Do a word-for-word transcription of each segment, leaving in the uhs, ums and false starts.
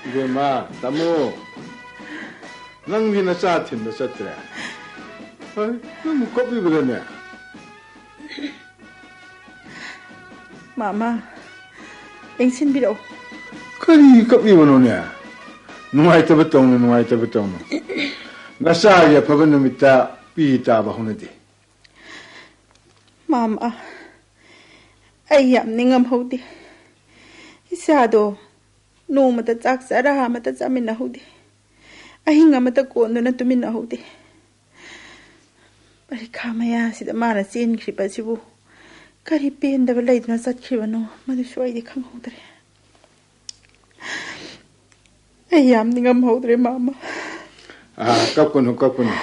ꯏꯕꯦꯝꯃ, ꯇꯥꯃꯣ, ꯅꯪꯗꯤ ꯅꯆꯥ ꯊꯤꯟꯕ ꯆꯠꯇ꯭ꯔꯦ? ꯍꯩ, ꯅꯪꯕꯨ ꯀꯞꯂꯤꯕꯔꯅꯦ? ꯃꯥꯃ, ꯌꯦꯡꯁꯤꯟꯕꯤꯔꯛꯑꯣ꯫ ꯀꯔꯤ ꯀꯞꯂꯤꯕꯅꯣꯅꯦ? ꯅꯨꯡꯉꯥꯏꯇꯕ ꯇꯧꯅꯨ, ꯅꯨꯡꯉꯥꯏꯇꯕ ꯇꯧꯅꯨ꯫ ꯅꯆꯥꯒꯤ ꯑꯐꯕ ꯅꯨꯃꯤꯠꯇ ꯄꯤ ꯇꯥꯕ ꯍꯧꯅꯗꯦ꯫ ꯃꯥꯃ, ꯑꯩ ꯌꯥꯝ ꯅꯤꯡꯉꯝꯍꯧꯗꯦ꯫ ꯏꯆꯥꯗꯣ ꯅꯣꯡꯃꯇ ꯆꯥꯛ ꯆꯔꯥ ꯑꯃꯇ ꯆꯥꯃꯤꯟꯅꯍꯧꯗꯦ꯫ ꯑꯍꯤꯡ ꯑꯃꯇ ꯀꯣꯟꯗꯨꯅ ꯇꯨꯃꯤꯟꯅꯍꯧꯗꯦ꯫ ꯄꯔꯤꯈꯥ ꯃꯌꯥꯁꯤꯗ ꯃꯥꯅ ꯆꯦꯟꯈ꯭ꯔꯤꯕ ꯑꯁꯤꯕꯨ ꯀꯔꯤ ꯄꯦꯟꯗꯕ ꯂꯩꯗꯨꯅ ꯆꯠꯈ꯭ꯔꯤꯕꯅꯣ, ꯃꯗꯨꯁꯨ ꯑꯩꯗꯤ ꯈꯪꯍꯧꯗ꯭ꯔꯦ꯫ ꯑꯩ ꯌꯥꯝ ꯅꯤꯡꯉꯝꯍꯧꯗ꯭ꯔꯦ, ꯃꯥꯃ꯫ ꯑꯥ, ꯀꯞꯀꯅꯨ, ꯀꯞꯀꯅꯨ꯫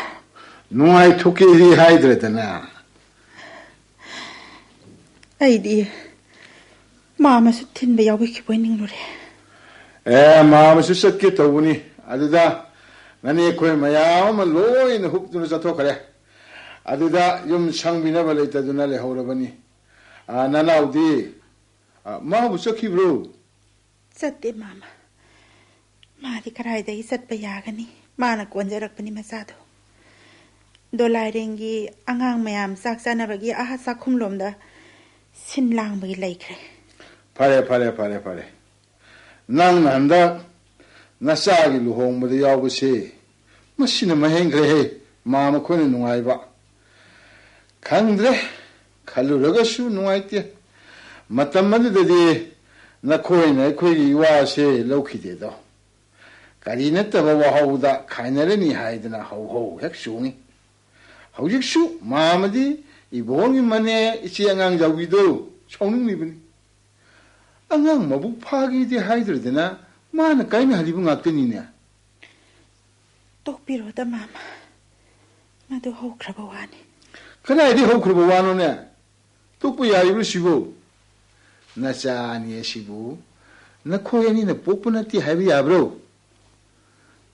ꯅꯨꯡꯉꯥꯏꯊꯣꯛꯀꯦꯗꯤ ꯍꯥꯏꯗ꯭ꯔꯦꯗꯅ꯫ ꯑꯩꯗꯤ ꯃꯥꯃꯁꯨ ꯊꯤꯟꯕ ꯌꯥꯎꯕꯤꯈꯤꯕꯣꯏ ꯅꯤꯡꯂꯨꯔꯦ꯫ ꯑꯦ, ꯃꯥꯃꯁꯨ ꯆꯠꯀꯦ ꯇꯧꯕꯅꯤ꯫ ꯑꯗꯨꯗ ꯅꯅꯦ ꯑꯩꯈꯣꯏ ꯃꯌꯥꯝ ꯑꯃ ꯂꯣꯏꯅ ꯍꯨꯞꯇꯨꯅ ꯆꯠꯊꯣꯛꯈ꯭ꯔꯦ꯫ ꯑꯗꯨꯗ ꯌꯨꯝ ꯁꯪꯕꯤꯅꯕ ꯂꯩꯇꯗꯨꯅ ꯂꯩꯍꯧꯔꯕꯅꯤ꯫ ꯑꯥ, ꯅꯅꯥꯎꯗꯤ? ꯑꯥ, ꯃꯥꯕꯨ ꯆꯠꯈꯤꯕ꯭ꯔꯣ? ꯆꯠꯇꯦ, ꯃꯥꯃ꯫ ꯃꯥꯗꯤ ꯀꯗꯥꯏꯗꯒꯤ ꯆꯠꯄ ꯌꯥꯒꯅꯤ? ꯃꯥꯅ ꯀꯣꯟꯖꯔꯛꯄꯅꯤ ꯃꯆꯥꯗꯣ꯫ ꯗꯣꯂꯥꯏꯔꯦꯡꯒꯤ ꯑꯉꯥꯡ ꯃꯌꯥꯝ ꯆꯥꯛ ꯆꯥꯅꯕꯒꯤ ꯑꯥ ꯆꯥꯛꯈꯨꯝꯂꯣꯝꯗ ꯁꯤꯟ ꯂꯥꯡꯕꯒꯤ ꯂꯩꯈ꯭ꯔꯦ꯫ ꯐꯔꯦ, ꯐꯔꯦ, ꯐꯔꯦ, ꯐꯔꯦ꯫ ꯅꯪꯅ ꯍꯟꯗꯛ ꯅꯆꯥꯒꯤ ꯂꯨꯍꯣꯡꯕꯗ ꯌꯥꯎꯕꯁꯦ, ꯃꯁꯤꯅ ꯃꯍꯦꯟꯈ꯭ꯔꯦꯍꯦ, ꯃꯥꯃ ꯑꯩꯈꯣꯏꯅ ꯅꯨꯡꯉꯥꯏꯕ꯫ ꯈꯪꯗ꯭ꯔꯦ, ꯈꯜꯂꯨꯔꯒꯁꯨ ꯅꯨꯡꯉꯥꯏꯇꯦ꯫ ꯃꯇꯝ ꯑꯗꯨꯗꯗꯤ ꯅꯈꯣꯏꯅ ꯑꯩꯈꯣꯏꯒꯤ ꯏꯋꯥꯁꯦ ꯂꯧꯈꯤꯗꯦꯗꯣ꯫ ꯀꯔꯤ ꯅꯠꯇꯕ ꯋꯥꯍꯧꯗ ꯈꯥꯏꯅꯔꯅꯤ ꯍꯥꯏꯗꯅ ꯍꯧ ꯍꯧ ꯍꯦꯛ ꯆꯣꯡꯉꯤ꯫ ꯍꯧꯖꯤꯛꯁꯨ ꯃꯥꯃꯗꯤ ꯏꯕꯣꯡꯒꯤ ꯃꯅꯦ ꯏꯆꯦ ꯑꯉꯥꯡ ꯖꯥꯎꯒꯤꯗꯣ ꯁꯥꯎꯅꯤꯡꯂꯤꯕꯅꯤ꯫ ꯑꯉꯥꯡ ꯃꯕꯨꯛ ꯐꯥꯒꯦꯗꯤ ꯍꯥꯏꯗ꯭ꯔꯗꯅ ꯃꯥꯅ ꯀꯥꯏꯅꯍꯜꯂꯤꯕ ꯉꯥꯛꯇꯅꯤꯅꯦ꯫ ꯇꯣꯛꯄꯤꯔꯣꯗ, ꯃꯥꯃ꯫ ꯃꯗꯨ ꯍꯧꯈ꯭ꯔꯕ ꯋꯥꯅꯤ꯫ ꯀꯗꯥꯏꯗꯒꯤ ꯍꯧꯈ꯭ꯔꯕ ꯋꯥꯅꯣꯅꯦ? ꯇꯣꯛꯄ ꯌꯥꯔꯤꯕ꯭ꯔꯣ ꯁꯤꯕꯨ? ꯅꯆꯥ ꯑꯅꯤ ꯑꯁꯤꯕꯨ ꯅꯈꯣꯏ ꯑꯅꯤꯅ ꯄꯣꯛꯄ ꯅꯠꯇꯦ ꯍꯥꯏꯕ ꯌꯥꯕ꯭ꯔꯣ?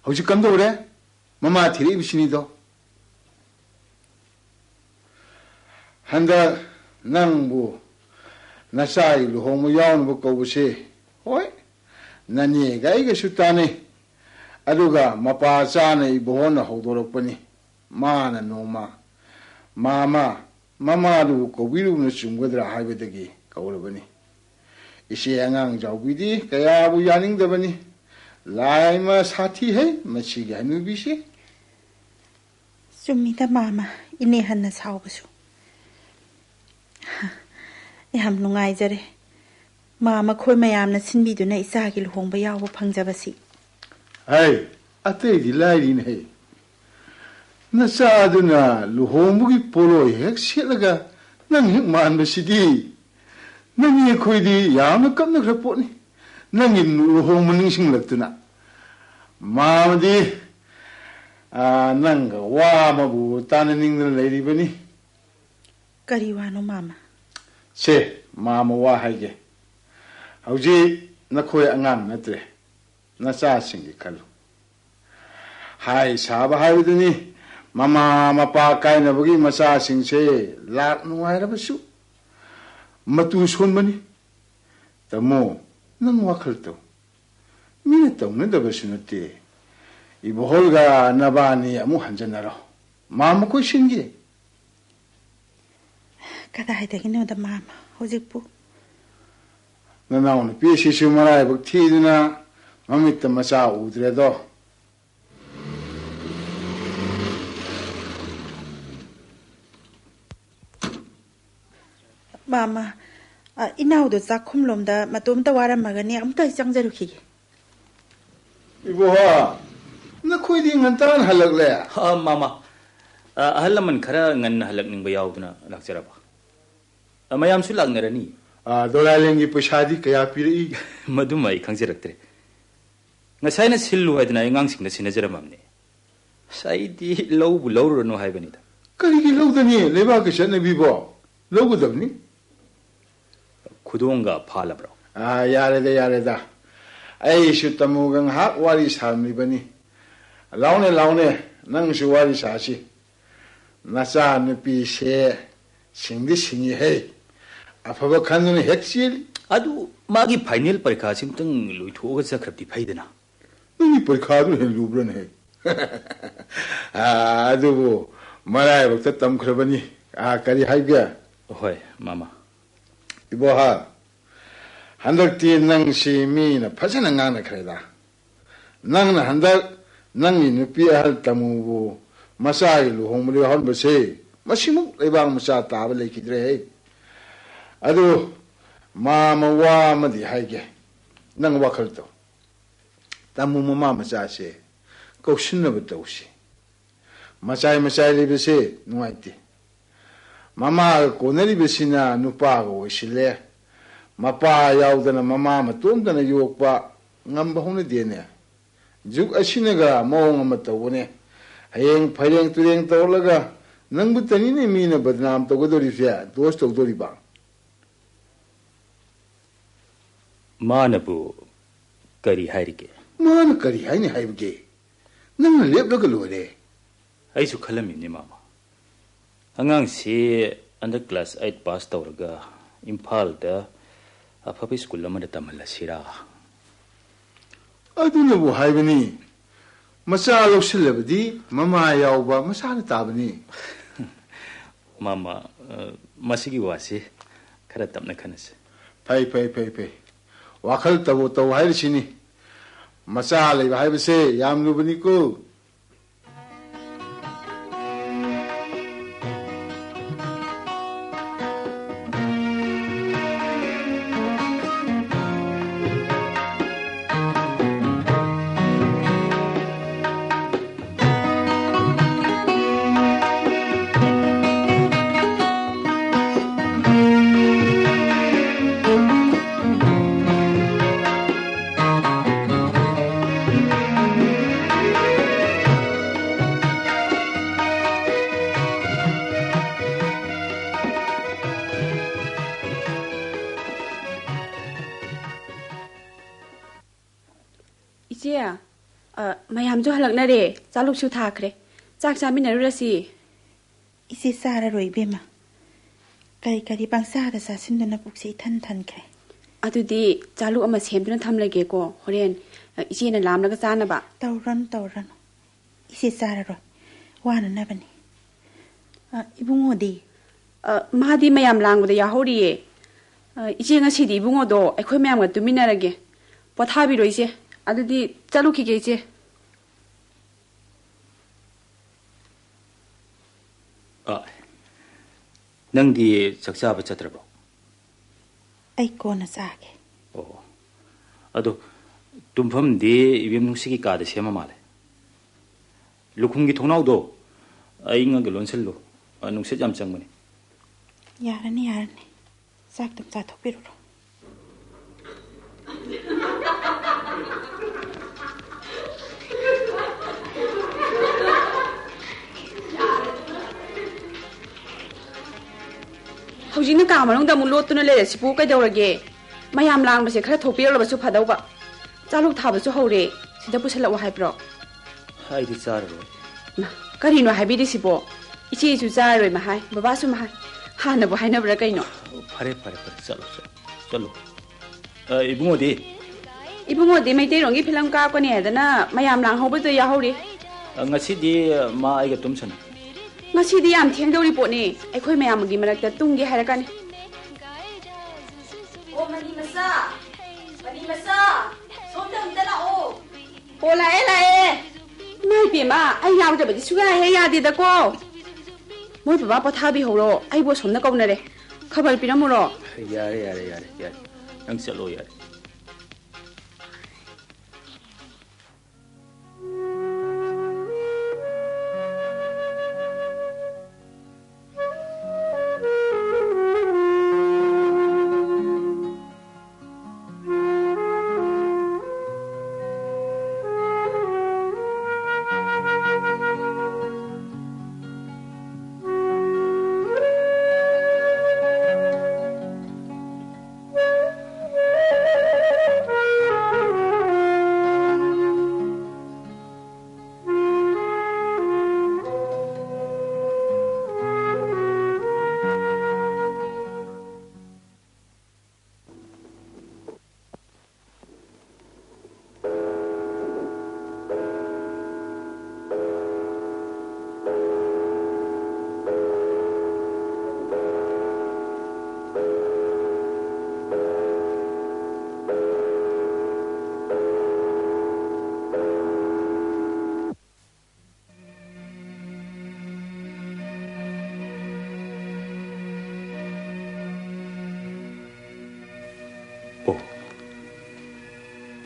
ꯍꯧꯖꯤꯛ ꯀꯝꯗꯧꯔꯦ? ꯃꯃꯥ ꯊꯤꯔꯛꯏꯕꯁꯤꯅꯤꯗꯣ꯫ ꯍꯟꯗꯛ ꯅꯪꯕꯨ ꯅꯆꯥꯒꯤ ꯂꯨꯍꯣꯡꯕ ꯌꯥꯎꯅꯕ ꯀꯧꯕꯁꯦ, ꯍꯣꯏ, ꯅꯅꯦꯒ ꯑꯩꯒꯁꯨ ꯇꯥꯟꯅꯩ꯫ ꯑꯗꯨꯒ ꯃꯄꯥ ꯆꯥꯅ ꯏꯕꯣꯍꯣꯅ ꯍꯧꯗꯣꯔꯛꯄꯅꯤ꯫ ꯃꯥꯅ ꯅꯣꯡꯃ, "ꯃꯥꯃ, ꯃꯃꯥꯗꯨꯕꯨ ꯀꯧꯕꯤꯔꯨꯕꯅ ꯆꯨꯝꯒꯗ꯭ꯔꯥ?" ꯍꯥꯏꯕꯗꯒꯤ ꯀꯧꯔꯕꯅꯤ꯫ ꯏꯆꯦ ꯑꯉꯥꯡ ꯆꯥꯎꯕꯤꯗꯤ ꯀꯌꯥꯕꯨ ꯌꯥꯅꯤꯡꯗꯕꯅꯤ꯫ ꯂꯥꯏꯃ ꯁꯥꯊꯤ ꯍꯩ ꯃꯁꯤꯒꯤ ꯍꯅꯨꯕꯤꯁꯤ꯫ ꯆꯨꯝꯃꯤꯗ ꯃꯥꯃ, ꯏꯅꯦ ꯍꯟꯅ ꯁꯥꯎꯕꯁꯨ꯫ ꯌꯥꯝ ꯅꯨꯡꯉꯥꯏꯖꯔꯦ꯫ ꯃꯥ ꯃꯈꯣꯏ ꯃꯌꯥꯝꯅ ꯁꯤꯟꯕꯤꯗꯨꯅ ꯏꯆꯥꯒꯤ ꯂꯨꯍꯣꯡꯕ ꯌꯥꯎꯕ ꯐꯪꯖꯕꯁꯤ꯫ ꯍꯩ, ꯑꯇꯩꯗꯤ ꯂꯥꯏꯔꯤꯅꯦ ꯍꯩ꯫ ꯅꯆꯥꯗꯨꯅ ꯂꯨꯍꯣꯡꯕꯒꯤ ꯄꯣꯠꯂꯣꯏ ꯍꯦꯛ ꯁꯦꯠꯂꯒ ꯅꯪ ꯍꯦꯛ ꯃꯥꯟꯕꯁꯤꯗꯤ꯫ ꯅꯪꯒꯤ ꯑꯩꯈꯣꯏꯗꯤ ꯌꯥꯝꯅ ꯀꯞꯅꯈ꯭ꯔ ꯄꯣꯠꯅꯤ꯫ ꯅꯪꯒꯤ ꯂꯨꯍꯣꯡꯕ ꯅꯤꯡꯁꯤꯡꯂꯛꯇꯨꯅ꯫ ꯃꯥꯃꯗꯤ, ꯑꯥ, ꯅꯪꯒ ꯋꯥ ꯑꯃꯕꯨ ꯇꯥꯟꯅꯅꯤꯡꯗꯅ ꯂꯩꯔꯤꯕꯅꯤ꯫ ꯀꯔꯤ ꯋꯥꯅꯣ ꯃꯥꯃ? ꯁꯦ, ꯃꯥꯃ ꯋꯥ ꯍꯥꯏꯒꯦ꯫ ꯍꯧꯖꯤꯛ ꯅꯈꯣꯏ ꯑꯉꯥꯡ ꯅꯠꯇ꯭ꯔꯦ꯫ ꯅꯆꯥꯁꯤꯡꯒꯤ ꯈꯜꯂꯨ꯫ ꯍꯥꯏ ꯁꯥꯕ ꯍꯥꯏꯕꯗꯨꯅꯤ, ꯃꯃꯥ ꯃꯄꯥ ꯀꯥꯏꯅꯕꯒꯤ ꯃꯆꯥꯁꯤꯡꯁꯦ ꯂꯥꯛ ꯅꯨꯡꯉꯥꯏꯔꯕꯁꯨ ꯃꯇꯨ ꯁꯣꯟꯕꯅꯤ꯫ ꯇꯥꯃꯣ, ꯅꯪ ꯋꯥꯈꯜ ꯇꯧ꯫ ꯃꯤꯅ ꯇꯧꯅꯗꯕꯁꯨ ꯅꯠꯇꯦ꯫ ꯏꯕꯣꯍꯜꯒ ꯅꯕꯥꯅꯤ ꯑꯃꯨꯛ ꯍꯟꯖꯟꯅꯔꯣ꯫ ꯃꯥ ꯃꯈꯣꯏ ꯁꯤꯟꯒꯦ꯫ ꯀꯗꯥꯏꯗꯒꯤꯅꯣꯗ ꯃꯥꯃ, ꯍꯧꯖꯤꯛꯄꯨ꯫ ꯅꯅꯥꯎ ꯅꯨꯄꯤ ꯑꯁꯤꯁꯨ ꯃꯔꯥꯏꯕꯛ ꯊꯤꯗꯨꯅ ꯃꯃꯤꯠꯇ ꯃꯆꯥ ꯎꯗ꯭ꯔꯦꯗꯣ꯫ ꯃꯥꯃ, ꯑ, ꯏꯅꯥꯎꯗꯣ ꯆꯥꯛꯈꯨꯝꯂꯣꯝꯗ ꯃꯇꯣꯝꯇ ꯋꯥꯔꯝꯃꯒꯅꯤ, ꯑꯃꯨꯛꯇ ꯑꯩ ꯆꯪꯖꯔꯨꯈꯤꯒꯦ꯫ ꯏꯕꯣꯍ, ꯅꯈꯣꯏꯗꯤ ꯉꯟꯇꯥꯅ ꯍꯜꯂꯛꯂꯦ? ꯑ, ꯃꯥꯃ, ꯑ, ꯑꯍꯜ ꯂꯃꯟ ꯈꯔ ꯉꯟꯅ ꯍꯜꯂꯛꯅꯤꯡꯕ ꯌꯥꯎꯗꯨꯅ ꯂꯥꯛꯆꯔꯕ꯫ ꯑ, ꯃꯌꯥꯝꯁꯨ ꯂꯥꯛꯅꯔꯅꯤ꯫ ꯑ, ꯗꯣꯂꯥꯏꯂꯦꯟꯒꯤ ꯄꯩꯁꯥꯗꯤ ꯀꯌꯥ ꯄꯤꯔꯛꯏ? ꯃꯗꯨꯃ ꯑꯩ ꯈꯪꯖꯔꯛꯇ꯭ꯔꯦ꯫ ꯉꯁꯥꯏꯅ ꯁꯤꯜꯂꯨ ꯍꯥꯏꯗꯅ ꯑꯩ ꯑꯉꯥꯡꯁꯤꯡꯗ ꯁꯤꯟꯅꯖꯔꯝꯃꯕꯅꯦ꯫ ꯑꯁ, ꯑꯩꯗꯤ ꯂꯧꯕꯨ ꯂꯧꯔꯨꯔꯅꯨ ꯍꯥꯏꯕꯅꯤꯗ꯫ ꯀꯔꯤꯒꯤ ꯂꯧꯗꯅꯤ? ꯂꯩꯕꯥꯛꯀꯤ ꯆꯠꯅꯕꯤꯕꯣ ꯂꯧꯒꯗꯕꯅꯤ꯫ ꯈꯨꯗꯣꯡꯒ ꯐꯥꯜꯂꯕ꯭ꯔꯣ? ꯑꯥ, ꯌꯥꯔꯦꯗ, ꯌꯥꯔꯦꯗ꯫ ꯑꯩꯁꯨ ꯇꯥꯃꯣꯒ ꯉꯥꯏꯍꯥꯛ ꯋꯥꯔꯤ ꯁꯥꯔꯝꯂꯤꯕꯅꯤ꯫ ꯂꯥꯎꯅꯦ, ꯂꯥꯎꯅꯦ, ꯅꯪꯁꯨ ꯋꯥꯔꯤ ꯁꯥꯁꯤ꯫ ꯅꯆꯥ ꯅꯨꯄꯤꯁꯦ ꯁꯤꯡꯗꯤ ꯁꯤꯡꯉꯤ ꯍꯦ꯫ ꯑꯐꯕ ꯈꯟꯗꯨꯅ ꯍꯦꯛ ꯆꯦꯜꯂꯤ꯫ ꯑꯗꯨ ꯃꯥꯒꯤ ꯐꯥꯏꯅꯦꯜ ꯄꯔꯤꯈꯥꯁꯤ ꯑꯃꯨꯛꯇꯪ ꯂꯣꯏꯊꯣꯛꯑꯒ ꯆꯠꯈ꯭ꯔꯕꯗꯤ ꯐꯩꯗꯅ꯫ ꯅꯪꯒꯤ ꯄꯔꯤꯈꯥꯗꯨ ꯍꯦꯟꯅ ꯂꯨꯕ꯭ꯔꯅꯦ? ꯑꯥ, ꯑꯗꯨꯕꯨ ꯃꯔꯥꯏꯕꯛꯇ ꯇꯝꯈ꯭ꯔꯕꯅꯤ꯫ ꯑꯥ, ꯀꯔꯤ ꯍꯥꯏꯒꯦ? ꯍꯣꯏ, ꯃꯥꯃ꯫ ꯏꯕꯣꯍꯜ, ꯍꯟꯗꯛꯇꯤ ꯅꯪꯁꯤ ꯃꯤꯅ ꯐꯖꯅ ꯉꯥꯡꯅꯈ꯭ꯔꯦꯗ꯫ ꯅꯪꯅ ꯍꯟꯗꯛ ꯅꯪꯒꯤ ꯅꯨꯄꯤ ꯑꯍꯜ ꯇꯃꯨꯕꯨ ꯃꯆꯥꯒꯤ ꯂꯨꯍꯣꯡꯕꯗ ꯌꯥꯎꯍꯟꯕꯁꯦ, ꯃꯁꯤꯃꯨꯛ ꯂꯩꯕꯥꯛ ꯃꯆꯥ ꯇꯥꯕ ꯂꯩꯈꯤꯗ꯭ꯔꯦꯍꯦ꯫ ꯑꯗꯨ ꯃꯥꯃ ꯋꯥ ꯑꯃꯗꯤ ꯍꯥꯏꯒꯦ, ꯅꯪ ꯋꯥꯈꯜ ꯇꯧ꯫ ꯇꯃꯨ ꯃꯃꯥ ꯃꯆꯥꯁꯦ ꯀꯧꯁꯤꯟꯅꯕ ꯇꯧꯁꯤ꯫ ꯃꯆꯥꯏ ꯃꯆꯥꯏ ꯂꯩꯕꯁꯦ ꯅꯨꯡꯉꯥꯏꯇꯦ꯫ ꯃꯃꯥꯒ ꯀꯣꯟꯅꯔꯤꯕꯁꯤꯅ ꯅꯨꯄꯥꯒ ꯑꯣꯏꯁꯤꯜꯂꯦ꯫ ꯃꯄꯥ ꯌꯥꯎꯗꯅ ꯃꯃꯥ ꯃꯇꯣꯝꯇꯅ ꯌꯣꯛꯄ ꯉꯝꯕ ꯍꯧꯅꯗꯦꯅꯦ꯫ ꯖꯨꯛ ꯑꯁꯤꯅꯒ ꯃꯑꯣꯡ ꯑꯃ ꯇꯧꯕꯅꯦ꯫ ꯍꯌꯦꯡ ꯐꯩꯔꯦꯡ ꯇꯨꯔꯦꯡ ꯇꯧꯔꯛꯂꯒ ꯅꯪꯕꯨ ꯇꯅꯤꯅꯦ ꯃꯤꯅ ꯕꯗꯅꯥꯝ ꯇꯧꯒꯗꯧꯔꯤꯁꯦ, ꯗꯣꯁ ꯇꯧꯗꯧꯔꯤꯕ꯫ ꯃꯥꯅꯕꯨ ꯀꯔꯤ ꯍꯥꯏꯔꯤꯒꯦ? ꯃꯥꯅ ꯀꯔꯤ ꯍꯥꯏꯅꯤ ꯍꯥꯏꯕꯒꯦ? ꯅꯪꯅ ꯂꯦꯞꯂꯒ ꯂꯣꯏꯔꯦ꯫ ꯑꯩꯁꯨ ꯈꯜꯂꯝꯃꯤꯅꯦ, ꯃꯥꯃ꯫ ꯑꯉꯥꯡꯁꯤ ꯍꯟꯗꯛ ꯀ꯭ꯂꯥꯁ ꯑꯩꯠ ꯄꯥꯁ ꯇꯧꯔꯒ ꯏꯝꯐꯥꯜꯗ ꯑꯐꯕ ꯁ꯭ꯀꯨꯜ ꯑꯃꯗ ꯇꯝꯍꯜꯂꯁꯤꯔꯥ? ꯑꯗꯨꯅꯕꯨ ꯍꯥꯏꯕꯅꯤ, ꯃꯆꯥ ꯂꯧꯁꯤꯜꯂꯕꯗꯤ ꯃꯃꯥ ꯌꯥꯎꯕ ꯃꯆꯥꯅ ꯇꯥꯕꯅꯤ꯫ ꯃꯥꯃ, ꯑ, ꯃꯁꯤꯒꯤ ꯋꯥꯁꯤ ꯈꯔ ꯇꯞꯅ ꯈꯟꯅꯁꯤ꯫ ꯐꯩ, ꯐꯩ, ꯐꯩ, ꯐꯩ꯫ ꯋꯥꯈꯜ ꯇꯧ ꯇꯧ ꯍꯥꯏꯔꯤꯁꯤꯅꯤ꯫ ꯃꯆꯥ ꯂꯩꯕ ꯍꯥꯏꯕꯁꯦ ꯌꯥꯝ ꯂꯨꯕꯅꯤꯀꯣ꯫ ꯏꯆꯦ, ꯑ, ꯃꯌꯥꯝꯁꯨ ꯍꯜꯂꯛꯅꯔꯦ꯫ ꯆꯥꯂꯨꯛꯁꯨ ꯊꯥꯈ꯭ꯔꯦ꯫ ꯆꯥꯛ ꯆꯥꯃꯤꯟꯅꯔꯨꯔꯁꯤ꯫ ꯏꯆꯦ, ꯆꯥꯔꯔꯣꯏ ꯏꯕꯦꯝꯃ꯫ ꯀꯔꯤ ꯀꯔꯤ ꯄꯪꯆꯥꯗ ꯆꯥꯁꯤꯟꯗꯨꯅ ꯄꯨꯛꯁꯦ ꯏꯊꯟ ꯊꯟꯈ꯭ꯔꯦ꯫ ꯑꯗꯨꯗꯤ ꯆꯥꯂꯨꯛ ꯑꯃ ꯁꯦꯝꯗꯨꯅ ꯊꯝꯂꯒꯦꯀꯣ, ꯍꯣꯔꯦꯟ, ꯑ, ꯏꯆꯦꯅ ꯂꯥꯝꯂꯒ ꯆꯥꯅꯕ꯫ ꯇꯧꯔꯅꯨ, ꯇꯧꯔꯅꯨ꯫ ꯏꯆꯦ ꯆꯥꯔꯔꯣꯏ꯫ ꯋꯥꯅꯅꯕꯅꯤ꯫ ꯑ, ꯏꯕꯨꯡꯉꯣꯗꯤ? ꯑ, ꯃꯥꯗꯤ ꯃꯌꯥꯝ ꯂꯥꯡꯕꯗ ꯌꯥꯎꯍꯧꯔꯤꯌꯦ꯫ ꯑ, ꯏꯆꯦ, ꯉꯁꯤꯗꯤ ꯏꯕꯨꯡꯉꯣꯗꯣ ꯑꯩꯈꯣꯏ ꯃꯌꯥꯝꯒ ꯇꯨꯃꯤꯟꯅꯔꯒꯦ꯫ ꯄꯣꯊꯥꯕꯤꯔꯣ ꯏꯆꯦ꯫ ꯑꯗꯨꯗꯤ ꯆꯠꯂꯨꯈꯤꯒꯦ ꯏꯆꯦ꯫ ꯑ, ꯅꯪꯗꯤ ꯆꯥꯛ ꯆꯥꯕ ꯆꯠꯇ꯭ꯔꯕꯣ? ꯑꯩ ꯀꯣꯟꯅ ꯆꯥꯒꯦ꯫ ꯑꯣ꯫ ꯑꯗꯣ ꯇꯨꯝꯐꯝꯗꯤ ꯏꯕꯦꯝ ꯅꯨꯡꯁꯤꯒꯤ ꯀꯥꯗ ꯁꯦꯝꯃ ꯃꯥꯜꯂꯦ꯫ ꯂꯨꯈꯨꯝꯒꯤ ꯊꯣꯡꯅꯥꯎꯗꯣ ꯑꯏꯪꯉꯒ ꯂꯣꯟꯁꯤꯜꯂꯨ꯫ ꯑ, ꯅꯨꯡꯁꯤꯠ ꯌꯥꯝ ꯆꯪꯕꯅꯤ꯫ ꯌꯥꯔꯅꯤ, ꯌꯥꯔꯅꯤ꯫ ꯆꯥꯛꯇꯪ ꯆꯥꯊꯣꯛꯄꯤꯔꯨꯔꯣ꯫ ꯍꯧꯖꯤꯛꯅ ꯀꯥ ꯃꯅꯨꯡꯗ ꯑꯃꯨꯛ ꯂꯣꯠꯇꯨꯅ ꯂꯩꯔꯁꯤꯕꯨ ꯀꯩꯗꯧꯔꯒꯦ? ꯃꯌꯥꯝ ꯂꯥꯡꯕꯁꯦ ꯈꯔ ꯊꯣꯛꯄꯤꯔꯨꯔꯕꯁꯨ ꯐꯗꯧꯕ꯫ ꯆꯥꯂꯨꯛ ꯊꯥꯕꯁꯨ ꯍꯧꯔꯦ꯫ ꯁꯤꯗ ꯄꯨꯁꯜꯂꯛꯑꯣ ꯍꯥꯏꯕ꯭ꯔꯣ? ꯑꯩꯗꯤ ꯆꯥꯔꯔꯣꯏ꯫ ꯃꯥ, ꯀꯔꯤꯅꯣ ꯍꯥꯏꯕꯤꯔꯤꯁꯤꯕꯣ? ꯏꯆꯦꯁꯨ ꯆꯥꯔꯔꯣꯏ ꯃꯍꯥꯏ, ꯕꯕꯥꯁꯨ ꯃꯍꯥꯏ꯫ ꯍꯥꯟꯅꯕꯨ ꯍꯥꯏꯅꯕ꯭ꯔꯥ ꯀꯩꯅꯣ? ꯐꯔꯦ, ꯐꯔꯦ, ꯐꯔꯦ, ꯆꯠꯂꯣ, ꯆꯠꯂꯣ, ꯆꯠꯂꯣ꯫ ꯑ, ꯏꯕꯨꯡꯉꯣꯗꯤ? ꯏꯕꯨꯡꯉꯣꯗꯤ ꯃꯩꯇꯩꯔꯣꯝꯒꯤ ꯐꯤꯂꯝ ꯀꯥꯞꯀꯅꯤ ꯍꯥꯏꯗꯅ ꯃꯌꯥꯝ ꯂꯥꯡꯍꯧꯕꯗ ꯌꯥꯎꯍꯧꯔꯤ꯫ ꯑ, ꯉꯁꯤꯗꯤ ꯃꯥ ꯑꯩꯒ ꯇꯨꯝꯁꯅꯨ꯫ ꯉꯁꯤꯗꯤ ꯌꯥꯝ ꯊꯦꯡꯗꯧꯔꯤ ꯄꯣꯠꯅꯤ꯫ ꯑꯩꯈꯣꯏ ꯃꯌꯥꯝꯒꯤ ꯃꯔꯛꯇ ꯇꯨꯝꯒꯦ ꯍꯥꯏꯔꯛꯀꯅꯤ꯫ ꯑꯣ, ꯃꯅꯤ ꯃꯆꯥ, ꯃꯅꯤ ꯃꯆꯥ, ꯁꯣꯝꯗ ꯑꯝꯇ ꯂꯥꯛꯑꯣ꯫ ꯑꯣ, ꯂꯥꯛꯑꯦ, ꯂꯥꯛꯑꯦ꯫ ꯏꯃꯥ ꯏꯕꯦꯝꯃ, ꯑꯩ ꯌꯥꯎꯗꯕꯗꯤ ꯁꯨꯡꯌꯥ ꯍꯦꯛ ꯌꯥꯗꯦꯗꯀꯣ꯫ ꯃꯣꯏ ꯕꯕꯥ ꯄꯣꯊꯥꯕꯤꯍꯧꯔꯣ, ꯑꯩꯕꯨ ꯑꯁꯣꯝꯗ ꯀꯧꯅꯔꯦ꯫ ꯈꯕꯔ ꯄꯤꯔꯝꯃꯨꯔꯣ? ꯌꯥꯔꯦ, ꯌꯥꯔꯦ, ꯌꯥꯔꯦ, ꯌꯥꯔꯦ꯫ ꯅꯪ ꯆꯠꯂꯣ, ꯌꯥꯔꯦ꯫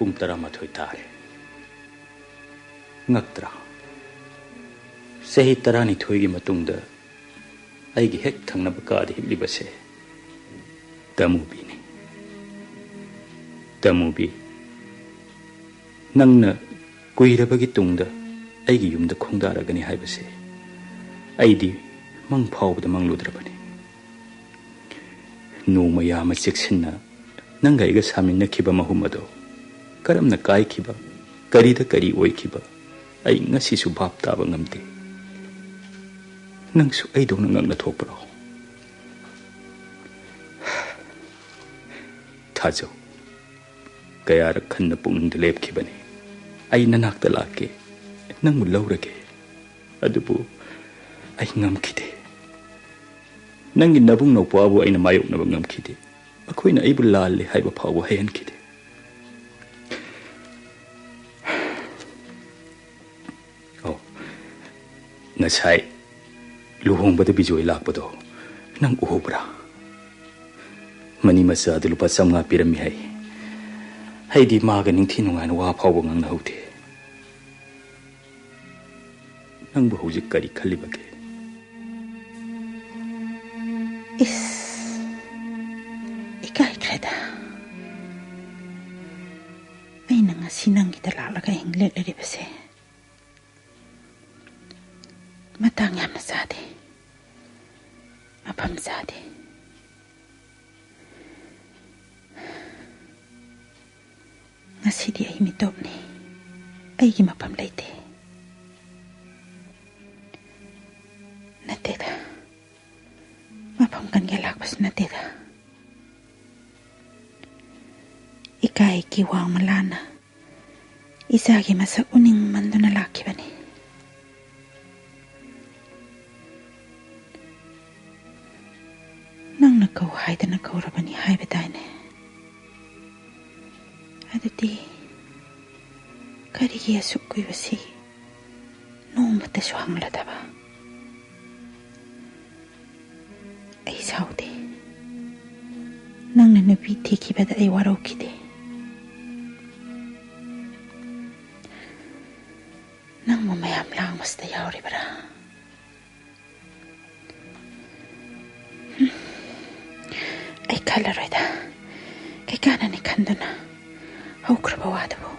ꯄꯨꯡ ꯇꯔꯥꯃꯥꯊꯣꯏ ꯇꯥꯔꯦ꯫ ꯉꯛꯇ꯭ꯔꯥ? ꯆꯍꯤ ꯇꯔꯥꯅꯤꯊꯣꯏꯒꯤ ꯃꯇꯨꯡꯗ ꯑꯩꯒꯤ ꯍꯦꯛ ꯊꯪꯅꯕ ꯀꯥꯗ ꯍꯤꯞꯂꯤꯕꯁꯦ ꯇꯃꯨꯕꯤꯅꯤ꯫ ꯇꯃꯨꯕꯤ, ꯅꯪꯅ ꯀꯨꯏꯔꯕꯒꯤ ꯇꯨꯡꯗ ꯑꯩꯒꯤ ꯌꯨꯝꯗ ꯈꯣꯡꯗꯥꯔꯒꯅꯤ ꯍꯥꯏꯕꯁꯦ ꯑꯩꯗꯤ ꯃꯪ ꯐꯥꯎꯕꯗ ꯃꯪꯂꯨꯗ꯭ꯔꯕꯅꯤ꯫ ꯅꯣꯡꯃ ꯌꯥꯝꯅ ꯆꯦꯛꯁꯤꯟꯅ ꯅꯪꯒ ꯑꯩꯒ ꯁꯥꯃꯤꯟꯅꯈꯤꯕ ꯃꯍꯨꯝ ꯑꯗꯣ ꯀꯔꯝꯅ ꯀꯥꯏꯈꯤꯕ, ꯀꯔꯤꯗ ꯀꯔꯤ ꯑꯣꯏꯈꯤꯕ, ꯑꯩ ꯉꯁꯤꯁꯨ ꯚꯥꯞ ꯇꯥꯕ ꯉꯝꯗꯦ꯫ ꯅꯪꯁꯨ ꯑꯩꯗꯧꯅ ꯉꯛꯅ ꯊꯣꯛꯄ꯭ꯔꯣ? ꯊꯥꯖꯧ, ꯀꯌꯥꯔꯛ ꯍꯟꯅ ꯄꯨꯛꯅꯤꯡꯗ ꯂꯦꯞꯈꯤꯕꯅꯤ꯫ ꯑꯩ ꯅꯅꯥꯛꯇ ꯂꯥꯛꯀꯦ, ꯅꯪꯕꯨ ꯂꯧꯔꯒꯦ꯫ ꯑꯗꯨꯕꯨ ꯑꯩ ꯉꯝꯈꯤꯗꯦ꯫ ꯅꯪꯒꯤ ꯅꯕꯨꯡ ꯅꯧꯄꯥꯕꯨ ꯑꯩꯅ ꯃꯥꯌꯣꯛꯅꯕ ꯉꯝꯈꯤꯗꯦ꯫ ꯃꯈꯣꯏꯅ ꯑꯩꯕꯨ ꯂꯥꯜꯂꯦ ꯍꯥꯏꯕ ꯐꯥꯎꯕ ꯍꯩꯍꯟꯈꯤꯗꯦ꯫ ꯑꯣ, ꯉꯁꯥꯏ ꯂꯨꯍꯣꯡꯕꯗ ꯕꯤꯖꯣꯏ ꯂꯥꯛꯄꯗꯣ ꯅꯪ ꯎꯍꯧꯕ꯭ꯔꯥ? ꯃꯅꯤ ꯃꯆꯥꯗꯨ ꯂꯨꯄꯥ ꯆꯥꯝꯃꯉꯥ ꯄꯤꯔꯝꯃꯤ ꯍꯥꯏ꯫ ꯑꯩꯗꯤ ꯃꯥꯒ ꯅꯤꯡꯊꯤ ꯅꯨꯡꯉꯥꯏꯅ ꯋꯥ ꯐꯥꯎꯕ ꯉꯥꯡꯅꯍꯧꯗꯦ꯫ ꯅꯪꯕꯨ ꯍꯧꯖꯤꯛ ꯀꯔꯤ ꯈꯜꯂꯤꯕꯒꯦ? ꯏꯁ, ꯏꯀꯥꯏꯈ꯭ꯔꯦꯗ꯫ ꯑꯩꯅ ꯉꯁꯤ ꯅꯪꯒꯤꯗ ꯂꯥꯛꯂꯒ ꯑꯍꯤꯡ ꯂꯦꯛꯂꯤꯕꯁꯦ ꯃꯇꯥꯡ ꯌꯥꯝꯅ ꯆꯥꯗꯦ, ꯃꯐꯝ ꯆꯥꯗꯦ꯫ ꯉꯁꯤꯗꯤ ꯑꯩ ꯃꯤꯇꯣꯞꯅꯤ, ꯑꯩꯒꯤ ꯃꯐꯝ ꯂꯩꯇꯦ꯫ ꯅꯠꯇꯦꯗ, ꯃꯐꯝ ꯀꯟꯒꯦ ꯂꯥꯛꯄꯁꯨ ꯅꯠꯇꯦꯗ꯫ ꯏꯀꯥꯏꯒꯤ ꯋꯥꯡꯃ ꯂꯥꯟꯅ ꯏꯆꯥꯒꯤ ꯃꯁꯛ ꯎꯅꯤꯡꯃꯟꯗꯨꯅ ꯂꯥꯛꯈꯤꯕꯅꯤ꯫ ꯅꯪꯅ ꯀꯧ ꯍꯥꯏꯗꯅ ꯀꯧꯔꯕꯅꯤ ꯍꯥꯏꯕꯗꯥꯏꯅꯦ? ꯑꯗꯨꯗꯤ ꯀꯔꯤꯒꯤ ꯑꯁꯨꯛ ꯀꯨꯏꯕꯁꯤ ꯅꯣꯡꯃꯇꯁꯨ ꯍꯪꯂꯗꯕ? ꯑꯩ ꯁꯥꯎꯗꯦ꯫ ꯅꯪꯅ ꯅꯨꯄꯤ ꯊꯤꯈꯤꯕꯗ ꯑꯩ ꯋꯥꯔꯧꯈꯤꯗꯦ꯫ ꯃꯌꯥꯝ ꯂꯥꯡꯕꯁꯤꯗ ꯌꯥꯎꯔꯤꯕ꯭ꯔꯥ? ꯑꯩ ꯈꯜꯂꯔꯣꯏꯗ꯫ ꯀꯩ ꯀꯥꯟꯅꯅꯤ ꯈꯟꯗꯨꯅ ꯍꯧꯈ꯭ꯔꯕ ꯋꯥꯗꯨꯕꯨ?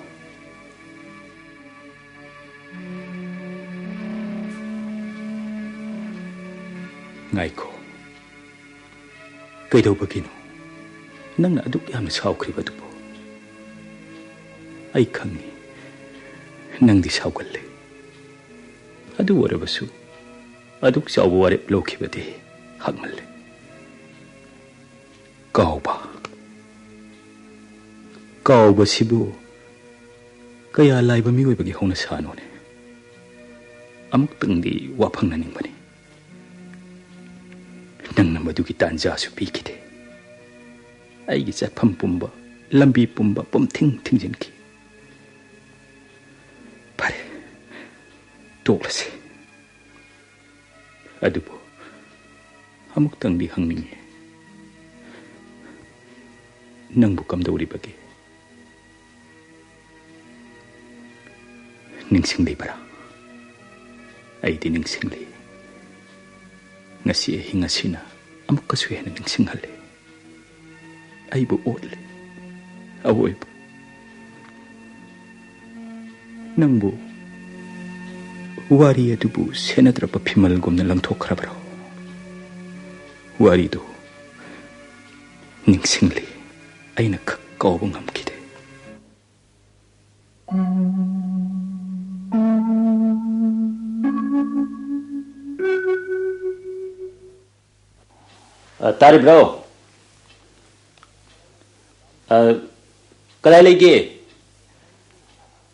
ꯉꯥꯏꯈꯣ꯫ ꯀꯩꯗꯧꯕꯒꯤꯅꯣ ꯅꯪꯅ ꯑꯗꯨꯛ ꯌꯥꯝꯅ ꯁꯥꯎꯈ꯭ꯔꯤꯕꯗꯨꯕꯨ? ꯑꯩ ꯈꯪꯏ, ꯅꯪꯗꯤ ꯁꯥꯎꯒꯜꯂꯦ꯫ ꯑꯗꯨ ꯑꯣꯏꯔꯕꯁꯨ ꯑꯗꯨꯛ ꯆꯥꯎꯕ ꯋꯥꯔꯦꯞ ꯂꯧꯈꯤꯕꯗꯤ ꯍꯛꯃꯜꯂꯦ꯫ ꯀꯥꯎꯕ꯫ ꯀꯥꯎꯕꯁꯤꯕꯨ ꯀꯌꯥ ꯂꯥꯏꯕ ꯃꯤꯑꯣꯏꯕꯒꯤ ꯍꯧꯅꯁꯥꯅꯣꯅꯦ? ꯑꯃꯨꯛꯇꯪꯗꯤ ꯋꯥꯐꯪꯅꯅꯤꯡꯕꯅꯤ꯫ ꯅꯪꯅ ꯃꯗꯨꯒꯤ ꯇꯥꯟꯖꯥꯁꯨ ꯄꯤꯈꯤꯗꯦ꯫ ꯑꯩꯒꯤ ꯆꯠꯐꯝ ꯄꯨꯝꯕ, ꯂꯝꯕꯤ ꯄꯨꯝꯕ ꯄꯨꯝꯊꯤꯡ ꯊꯤꯡꯖꯤꯟꯈꯤ꯫ ꯐꯔꯦ, ꯇꯣꯛꯂꯁꯤ꯫ ꯑꯗꯨꯕꯨ ꯑꯃꯨꯛꯇꯪꯗꯤ ꯍꯪꯅꯤꯡꯏ, ꯅꯪꯕꯨ ꯀꯝꯗꯧꯔꯤꯕꯒꯦ? ꯅꯤꯡꯁꯤꯡꯂꯤꯕꯔꯥ? ꯑꯩꯗꯤ ꯅꯤꯡꯁꯤꯡꯂꯤ꯫ ꯉꯁꯤ ꯑꯍꯤꯡ ꯑꯁꯤꯅ ꯑꯃꯨꯛꯀꯁꯨ ꯍꯦꯟꯅ ꯅꯤꯡꯁꯤꯡꯍꯜꯂꯤ꯫ ꯑꯩꯕꯨ ꯑꯣꯠꯂꯤ꯫ ꯑꯋꯣꯏꯕ꯫ ꯅꯪꯕꯨ ꯋꯥꯔꯤ ꯑꯗꯨꯕꯨ ꯁꯦꯟꯅꯗ꯭ꯔꯕ ꯐꯤꯃꯜꯒꯨꯝꯅ ꯂꯪꯊꯣꯛꯈ꯭ꯔꯕ꯭ꯔꯣ? ꯋꯥꯔꯤꯗꯨ ꯅꯤꯡꯁꯤꯡꯂꯤ꯫ ꯑꯩꯅ ꯈꯛ ꯀꯥꯎꯕ ꯉꯝꯈꯤꯗꯦ꯫ ꯑ, ꯇꯥꯔꯤꯕ꯭ꯔꯣ? ꯑ, ꯀꯗꯥꯏ ꯂꯩꯒꯦ?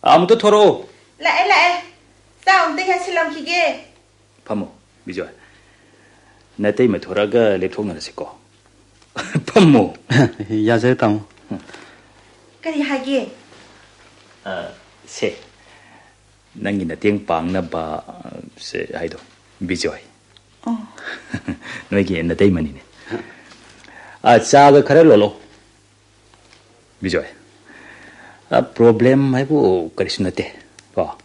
ꯑ, ꯑꯃꯨꯛꯇ ꯊꯣꯔꯛꯑꯣ꯫ ꯂꯥꯛꯑꯦ, ꯂꯥꯛꯑꯦ꯫ ꯆꯥꯛ ꯑꯃꯨꯛꯇ ꯌꯥꯁꯤꯜꯂꯝꯈꯤꯒꯦ꯫ ꯐꯝꯃꯣ, ꯕꯤꯖꯣꯏ꯫ ꯅꯇꯩꯃ ꯊꯣꯔꯛꯑꯒ ꯂꯦꯞꯊꯣꯛꯅꯔꯁꯤꯀꯣ꯫ ꯐꯝꯃꯣ꯫ ꯌꯥꯖꯔꯦ, ꯇꯥꯃꯣ꯫ ꯀꯔꯤ ꯍꯥꯏꯒꯦ? ꯑ, ꯁꯦ, ꯅꯪꯒꯤ ꯃꯇꯦꯡ ꯄꯥꯡꯅꯕ, ꯑ, ꯁꯦ ꯍꯥꯏꯗꯣ, ꯕꯤꯖꯣꯏ꯫ ꯑꯣ꯫ ꯅꯣꯏꯒꯤ ꯅꯇꯩꯃꯅꯤꯅꯦ꯫ ꯑ, ꯆꯥꯒ ꯈꯔ ꯂꯣꯜꯂꯣ, ꯕꯤꯖꯣꯏ꯫ ꯑ, problem ꯍꯥꯏꯕꯨ ꯀꯔꯤꯁꯨ ꯅꯠꯇꯦ, ꯀꯣ꯫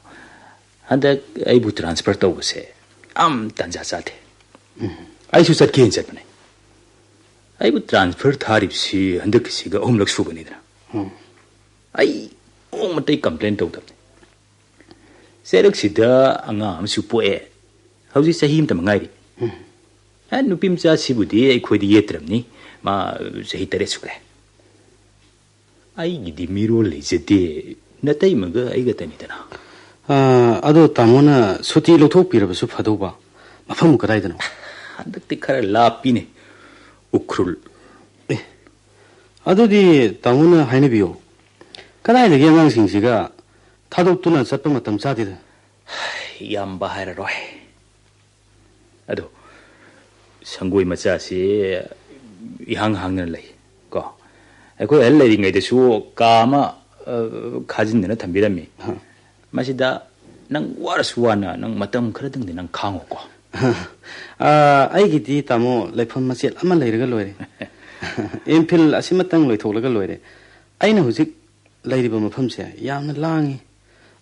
ꯍꯟꯗꯛ ꯑꯩꯕꯨ transfer ꯇꯧꯕꯁꯦ ꯌꯥꯝ ꯇꯥꯟꯖꯥ ꯆꯥꯗꯦ꯫ ꯑꯩꯁꯨ ꯆꯠꯀꯦꯅ ꯆꯠꯄꯅꯦ꯫ ꯑꯩꯕꯨ transfer ꯊꯥꯔꯤꯕꯁꯤ ꯍꯟꯗꯛꯀꯤꯁꯤꯒ ꯑꯍꯨꯝꯂꯛ ꯁꯨꯕꯅꯤꯗꯅ꯫ ꯑꯩ ꯅꯣꯡꯃꯇ complain ꯇꯧꯗꯕꯅꯤ꯫ ꯆꯩꯔꯛꯁꯤꯗ ꯑꯉꯥꯡ ꯑꯃꯁꯨ ꯄꯣꯛꯑꯦ꯫ ꯍꯧꯖꯤꯛ ꯆꯍꯤ ꯑꯃꯇ ꯉꯥꯏꯔꯤ꯫ ꯑꯦ, ꯅꯨꯄꯤ ꯃꯆꯥꯁꯤꯕꯨꯗꯤ ꯑꯩꯈꯣꯏꯗꯤ ꯌꯦꯠꯇ꯭ꯔꯕꯅꯤ꯫ ꯃꯥ ꯆꯍꯤ ꯇꯔꯦꯠ ꯁꯨꯔꯦ꯫ ꯑꯩꯒꯤꯗꯤ ꯃꯤꯔꯣꯜ ꯂꯩꯖꯗꯦ꯫ ꯅꯇꯩꯃꯒ ꯑꯩꯒꯇꯅꯤꯗꯅ꯫ ꯑꯥ, ꯑꯗꯣ ꯇꯥꯃꯣꯅ ꯁꯨꯇꯤ ꯂꯧꯊꯣꯛꯄꯤꯔꯕꯁꯨ ꯐꯗꯧꯕ꯫ ꯃꯐꯝ ꯀꯗꯥꯏꯗꯅꯣ? ꯍꯟꯗꯛꯇꯤ ꯈꯔ ꯂꯥꯞꯄꯤꯅꯦ, ꯎꯈ꯭ꯔꯨꯜ꯫ ꯑꯦ, ꯑꯗꯨꯗꯤ ꯇꯥꯃꯣꯅ ꯍꯥꯏꯅꯕꯤꯌꯨ꯫ ꯀꯗꯥꯏꯗꯒꯤ ꯑꯉꯥꯡꯁꯤꯡꯁꯤꯒ ꯊꯥꯗꯣꯛꯇꯨꯅ ꯆꯠꯄ ꯃꯇꯝ ꯆꯥꯗꯦꯗ꯫ ꯏꯌꯥꯝꯕ ꯍꯥꯏꯔꯔꯣꯏ꯫ ꯑꯗꯣ ꯁꯪꯒꯣꯏ ꯃꯆꯥꯁꯤ ꯏꯍꯥꯡ ꯍꯥꯡꯅ ꯂꯩ ꯀꯣ꯫ ꯑꯩꯈꯣꯏ ꯑꯍꯜ ꯂꯩꯔꯤꯉꯩꯗꯁꯨ ꯀꯥ ꯑꯃ, ꯑ, ꯈꯥꯖꯤꯟꯗꯅ ꯊꯝꯕꯤꯔꯝꯃꯤ꯫ ꯃꯁꯤꯗ ꯅꯪ ꯋꯥꯔꯁꯨ ꯋꯥꯅ ꯅꯪ ꯃꯇꯝ ꯈꯔꯗꯪꯗꯤ ꯅꯪ ꯈꯥꯡꯉꯣꯀꯣ꯫ ꯑ, ꯑꯩꯒꯤꯗꯤ, ꯇꯥꯃꯣ, ꯂꯩꯐꯝ ꯃꯆꯦꯠ ꯑꯃ ꯂꯩꯔꯒ ꯂꯣꯏꯔꯦ꯫ ꯑꯦꯝ ꯐꯤꯜ ꯑꯁꯤꯃꯇꯪ ꯂꯣꯏꯊꯣꯛꯂꯒ ꯂꯣꯏꯔꯦ꯫ ꯑꯩꯅ ꯍꯧꯖꯤꯛ ꯂꯩꯔꯤꯕ ꯃꯐꯝꯁꯦ ꯌꯥꯝꯅ ꯂꯥꯡꯉꯤ꯫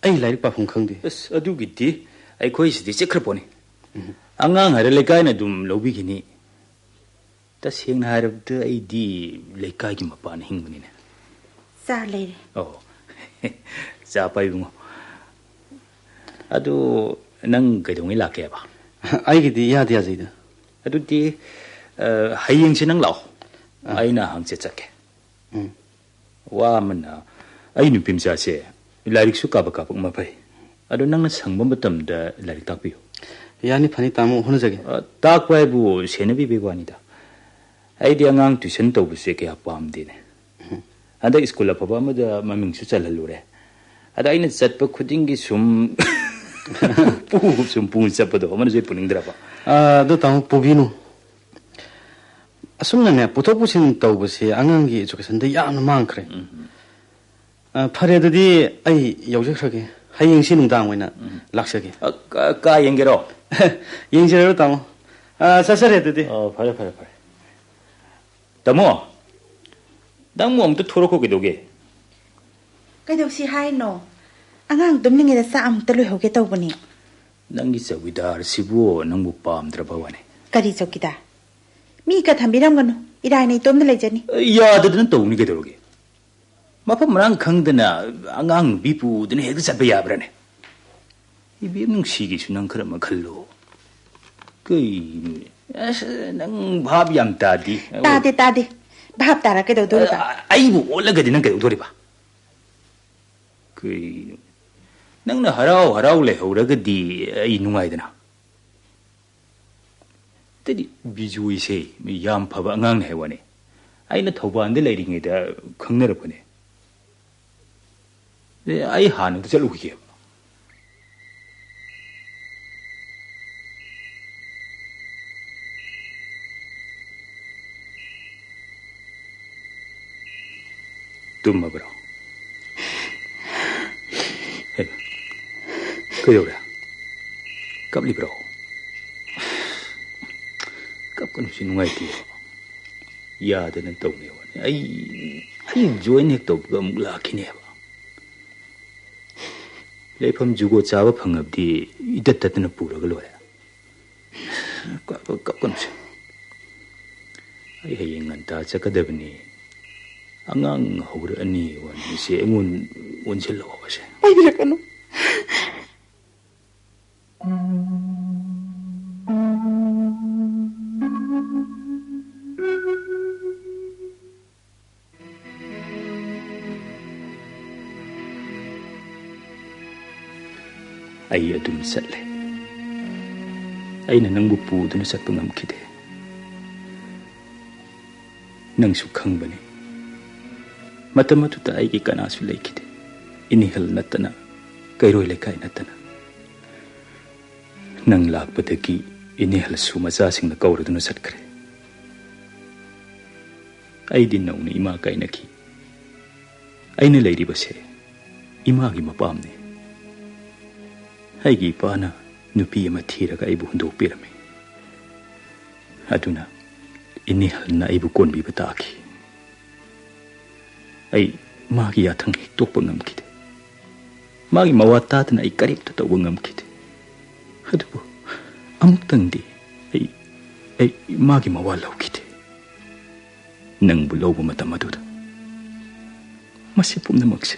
ꯑꯩ ꯂꯥꯏꯔꯤꯛ ꯄꯥꯐꯝ ꯈꯪꯗꯦ꯫ ꯑꯁ, ꯑꯗꯨꯒꯤꯗꯤ ꯑꯩꯈꯣꯏ ꯁꯤꯗꯤ ꯆꯤꯛꯈ꯭ꯔ ꯄꯣꯠꯅꯤ꯫ ꯑꯉꯥꯡ ꯍꯥꯏꯔꯦ ꯂꯩꯀꯥꯏꯅ ꯑꯗꯨꯝ ꯂꯧꯕꯤꯈꯤꯅꯤ꯫ ꯇꯁꯦꯡꯅ ꯍꯥꯏꯔꯕꯗ ꯑꯩꯗꯤ ꯂꯩꯀꯥꯏꯒꯤ ꯃꯄꯥꯟ ꯍꯤꯡꯕꯅꯤꯅꯦ꯫ ꯆꯥ ꯂꯩꯔꯦ꯫ ꯑꯣ꯫ ꯆꯥ ꯄꯥꯏ ꯏꯕꯨꯡꯉꯣ꯫ ꯑꯗꯨ ꯅꯪ ꯀꯩꯗꯧꯉꯩ ꯂꯥꯛꯀꯦꯕ? ꯑꯩꯒꯤꯗꯤ ꯌꯥꯗꯤ ꯌꯥꯖꯩꯗ꯫ ꯑꯗꯨꯗꯤ, ꯑ, ꯍꯌꯦꯡꯁꯦ ꯅꯪ ꯂꯥꯛꯑꯣ꯫ ꯑꯥ꯫ ꯑꯩꯅ ꯍꯪꯆꯤꯠ ꯆꯠꯀꯦ꯫ ꯎꯝ꯫ ꯋꯥ ꯑꯃꯅ, ꯑꯩ ꯅꯨꯄꯤ ꯃꯆꯥꯁꯦ ꯂꯥꯏꯔꯤꯛꯁꯨ ꯀꯥꯕꯛ ꯀꯥꯕꯛ ꯃꯐꯩ꯫ ꯑꯗꯣ ꯅꯪꯅ ꯁꯪꯕ ꯃꯇꯝꯗ ꯂꯥꯏꯔꯤꯛ ꯇꯥꯛꯄꯤꯌꯨ꯫ ꯌꯥꯅꯤ, ꯐꯅꯤ, ꯇꯥꯃꯣ, ꯍꯣꯠꯅꯖꯒꯦ꯫ ꯑ, ꯇꯥꯛꯄ ꯍꯥꯏꯕꯨ ꯁꯦꯟꯅꯕꯤꯕꯒꯤ ꯋꯥꯅꯤꯗ꯫ ꯑꯩꯗꯤ ꯑꯉꯥꯡ tuition ꯇꯧꯕꯁꯦ ꯀꯌꯥ ꯄꯥꯝꯗꯦꯅꯦ꯫ ꯎꯝ꯫ ꯍꯟꯗꯛ ꯁ꯭ꯀꯨꯜ ꯑꯐꯕ ꯑꯃꯗ ꯃꯃꯤꯡꯁꯨ ꯆꯜꯍꯜꯂꯨꯔꯦ꯫ ꯑꯗ ꯑꯩꯅ ꯆꯠꯄ ꯈꯨꯗꯤꯡꯒꯤ ꯁꯨꯝ ꯄꯨ, ꯁꯨꯝ ꯄꯨ ꯆꯠꯄꯗꯣ ꯑꯃꯅꯁꯨ ꯍꯦꯛ ꯄꯨꯅꯤꯡꯗ꯭ꯔꯕ꯫ ꯑ, ꯑꯗꯨ ꯇꯥꯃꯣ, ꯄꯨꯕꯤꯅꯨ꯫ ꯑꯁꯨꯝꯅꯅꯦ, ꯄꯨꯊꯣꯛ ꯄꯨꯁꯤꯟ ꯇꯧꯕꯁꯦ ꯑꯉꯥꯡꯒꯤ educationꯗ ꯌꯥꯝꯅ ꯃꯥꯡꯈ꯭ꯔꯦ꯫ ꯎꯝ꯫ ꯑ, ꯐꯔꯦ, ꯑꯗꯨꯗꯤ ꯑꯩ ꯌꯥꯎꯖꯈ꯭ꯔꯒꯦ꯫ ꯍꯌꯦꯡꯁꯤ ꯅꯨꯡꯗꯥꯡ ꯑꯣꯏꯅ ꯎꯝ꯫ ꯂꯥꯛꯆꯒꯦ꯫ ꯑ, ꯀ-, ꯀꯥ ꯌꯦꯡꯒꯦꯔꯣ? ꯌꯦꯡꯖꯔꯔꯣ, ꯇꯥꯃꯣ꯫ ꯑ, ꯆꯠꯆꯔꯦ ꯑꯗꯨꯗꯤ꯫ ꯑꯣ, ꯐꯔꯦ, ꯐꯔꯦ, ꯐꯔꯦ꯫ ꯇꯥꯃꯣ, ꯅꯪꯕꯨ ꯑꯃꯨꯛꯇ ꯊꯣꯔꯛꯈꯣ, ꯀꯩꯗꯧꯒꯦ? ꯀꯩꯗꯧꯁꯤ ꯍꯥꯏꯅꯣ? ꯑꯉꯥꯡ ꯇꯨꯝꯂꯤꯉꯩꯗ ꯆꯥꯛ ꯑꯃꯨꯛꯇ ꯂꯣꯏꯍꯧꯒꯦ ꯇꯧꯕꯅꯤ꯫ ꯅꯪꯒꯤ ꯆꯧꯀꯤꯗꯥꯔꯁꯤꯕꯨ ꯅꯪꯕꯨ ꯄꯥꯝꯗ꯭ꯔꯕ ꯋꯥꯅꯦ? ꯀꯔꯤ ꯆꯧꯀꯤꯗꯥꯔ? ꯃꯤꯒ ꯊꯝꯕꯤꯔꯝꯒꯅꯨ, ꯏꯔꯥꯏꯅ ꯏꯇꯣꯝꯗ ꯂꯩꯖꯅꯤ꯫ ꯌꯥꯗꯗꯅ ꯇꯧꯅꯤ ꯀꯩꯗꯧꯔꯒꯦ? ꯃꯐꯝ ꯃꯔꯥꯡ ꯈꯪꯗꯅ ꯑꯉꯥꯡ ꯅꯨꯄꯤ ꯄꯨꯗꯨꯅ ꯍꯦꯛꯇ ꯆꯠꯄ ꯌꯥꯕ꯭ꯔꯥꯅꯦ? ꯏꯕꯦꯝ ꯅꯨꯡꯁꯤꯒꯤꯁꯨ ꯅꯪ ꯈꯔ ꯑꯃ ꯈꯜꯂꯣ꯫ ꯀꯩꯅꯣꯅꯦ? ꯑꯁ, ꯅꯪ ꯚꯥꯞ ꯌꯥꯝ ꯇꯥꯗꯦ꯫ ꯇꯥꯗꯦ, ꯇꯥꯗꯦ꯫ ꯚꯥꯞ ꯇꯥꯔ ꯀꯩꯗꯧꯗꯣꯔꯤꯕ? ꯑ, ꯑꯩꯕꯨ ꯑꯣꯠꯂꯒꯗꯤ ꯅꯪ ꯀꯩꯗꯧꯗꯣꯔꯤꯕ? ꯀꯩꯅꯣ? ꯅꯪꯅ ꯍꯔꯥꯎ ꯍꯔꯥꯎ ꯂꯩꯍꯧꯔꯒꯗꯤ ꯑꯩ ꯅꯨꯡꯉꯥꯏꯗꯅ꯫ ꯑꯇꯩꯗꯤ ꯕꯤꯖꯨꯏꯁꯦ ꯌꯥꯝ ꯐꯕ ꯑꯉꯥꯡꯅꯦ ꯍꯥꯏ ꯋꯥꯅꯤ꯫ ꯑꯩꯅ ꯊꯧꯕꯥꯜꯗ ꯂꯩꯔꯤꯉꯩꯗ ꯈꯪꯅꯔꯛꯄꯅꯦ꯫ ꯑꯦ, ꯑꯩ ꯍꯥꯟꯅ ꯑꯝꯇ ꯆꯠꯂꯨꯈꯤꯒꯦꯕ꯫ ꯇꯨꯝꯃꯕ꯭ꯔꯣ? ꯍꯦ, ꯀꯩꯗꯧꯔꯦ? ꯀꯞꯂꯤꯕ꯭ꯔꯣ? ꯀꯞꯀꯅꯨꯁꯤ, ꯅꯨꯡꯉꯥꯏꯇꯦ꯫ ꯌꯥꯗꯅ ꯇꯧꯅꯦꯕ꯫ ꯑꯩ, ꯑꯩ ꯖꯣꯏꯟ ꯍꯦꯛ ꯇꯧꯕꯒ ꯑꯃꯨꯛ ꯂꯥꯛꯈꯤꯅꯦꯕ꯫ ꯂꯩꯐꯝ ꯖꯨꯒꯣꯠ ꯆꯥꯕ ꯐꯪꯉꯕꯗꯤ ꯏꯇꯠ ꯇꯠꯇꯅ ꯄꯨꯔꯒ ꯂꯣꯏꯔꯦ꯫ ꯀꯞ-, ꯀꯞꯀꯅꯨꯁꯦ꯫ ꯑꯩ ꯍꯌꯦꯡ ꯉꯟꯇꯥ ꯆꯠꯀꯗꯕꯅꯤ꯫ ꯑꯉꯥꯡ ꯍꯧꯔꯛꯑꯅꯤ ꯋꯥꯔꯤꯁꯦ ꯑꯩꯉꯣꯟꯗ ꯑꯣꯟꯁꯤꯜꯂꯛꯑꯣꯕꯁꯦ꯫ ꯄꯥꯏꯕꯤꯔꯛꯀꯅꯨ꯫ ꯑꯩ ꯑꯗꯨꯝ ꯆꯠꯂꯦ꯫ ꯑꯩꯅ ꯅꯪꯕꯨ ꯄꯨꯗꯨꯅ ꯆꯠꯄ ꯉꯝꯈꯤꯗꯦ꯫ ꯅꯪꯁꯨ ꯈꯪꯕꯅꯤ, ꯃꯇꯝ ꯑꯗꯨꯗ ꯑꯩꯒꯤ ꯀꯅꯥꯁꯨ ꯂꯩꯈꯤꯗꯦ, ꯏꯅꯤꯍꯜ ꯅꯠꯇꯅ, ꯀꯩꯔꯣꯏ ꯂꯩꯀꯥꯏ ꯅꯠꯇꯅ꯫ ꯅꯪ ꯂꯥꯛꯄꯗꯒꯤ ꯏꯅꯤꯍꯜꯁꯨ ꯃꯆꯥꯁꯤꯡꯅ ꯀꯧꯔꯗꯨꯅ ꯆꯠꯈ꯭ꯔꯦ꯫ ꯑꯩꯗꯤ ꯅꯧꯅ ꯏꯃꯥ ꯀꯥꯏꯅꯈꯤ꯫ ꯑꯩꯅ ꯂꯩꯔꯤꯕꯁꯦ ꯏꯃꯥꯒꯤ ꯃꯄꯥꯝꯅꯤ꯫ ꯑꯩꯒꯤ ꯏꯄꯥꯅ ꯅꯨꯄꯤ ꯑꯃ ꯊꯤꯔꯒ ꯑꯩꯕꯨ ꯍꯨꯟꯗꯣꯛꯄꯤꯔꯝꯃꯤ꯫ ꯑꯗꯨꯅ ꯏꯅꯦꯍꯜꯅ ꯑꯩꯕꯨ ꯀꯣꯟꯕꯤꯕ ꯇꯥꯈꯤ꯫ ꯑꯩ ꯃꯥꯒꯤ ꯌꯥꯊꯪ ꯍꯤꯛꯇꯣꯛꯄ ꯉꯝꯈꯤꯗꯦ꯫ ꯃꯥꯒꯤ ꯃꯋꯥ ꯇꯥꯗꯅ ꯑꯩ ꯀꯔꯤꯝꯇ ꯇꯧꯕ ꯉꯝꯈꯤꯗꯦ꯫ ꯑꯗꯨꯕꯨ ꯑꯃꯨꯛꯇꯪꯗꯤ ꯑꯩ, ꯑꯩ ꯃꯥꯒꯤ ꯃꯋꯥ ꯂꯧꯈꯤꯗꯦ꯫ ꯅꯪꯕꯨ ꯂꯧꯕ ꯃꯇꯝ ꯑꯗꯨꯗ꯫ ꯃꯁꯤ ꯄꯨꯝꯅꯃꯛꯁꯦ,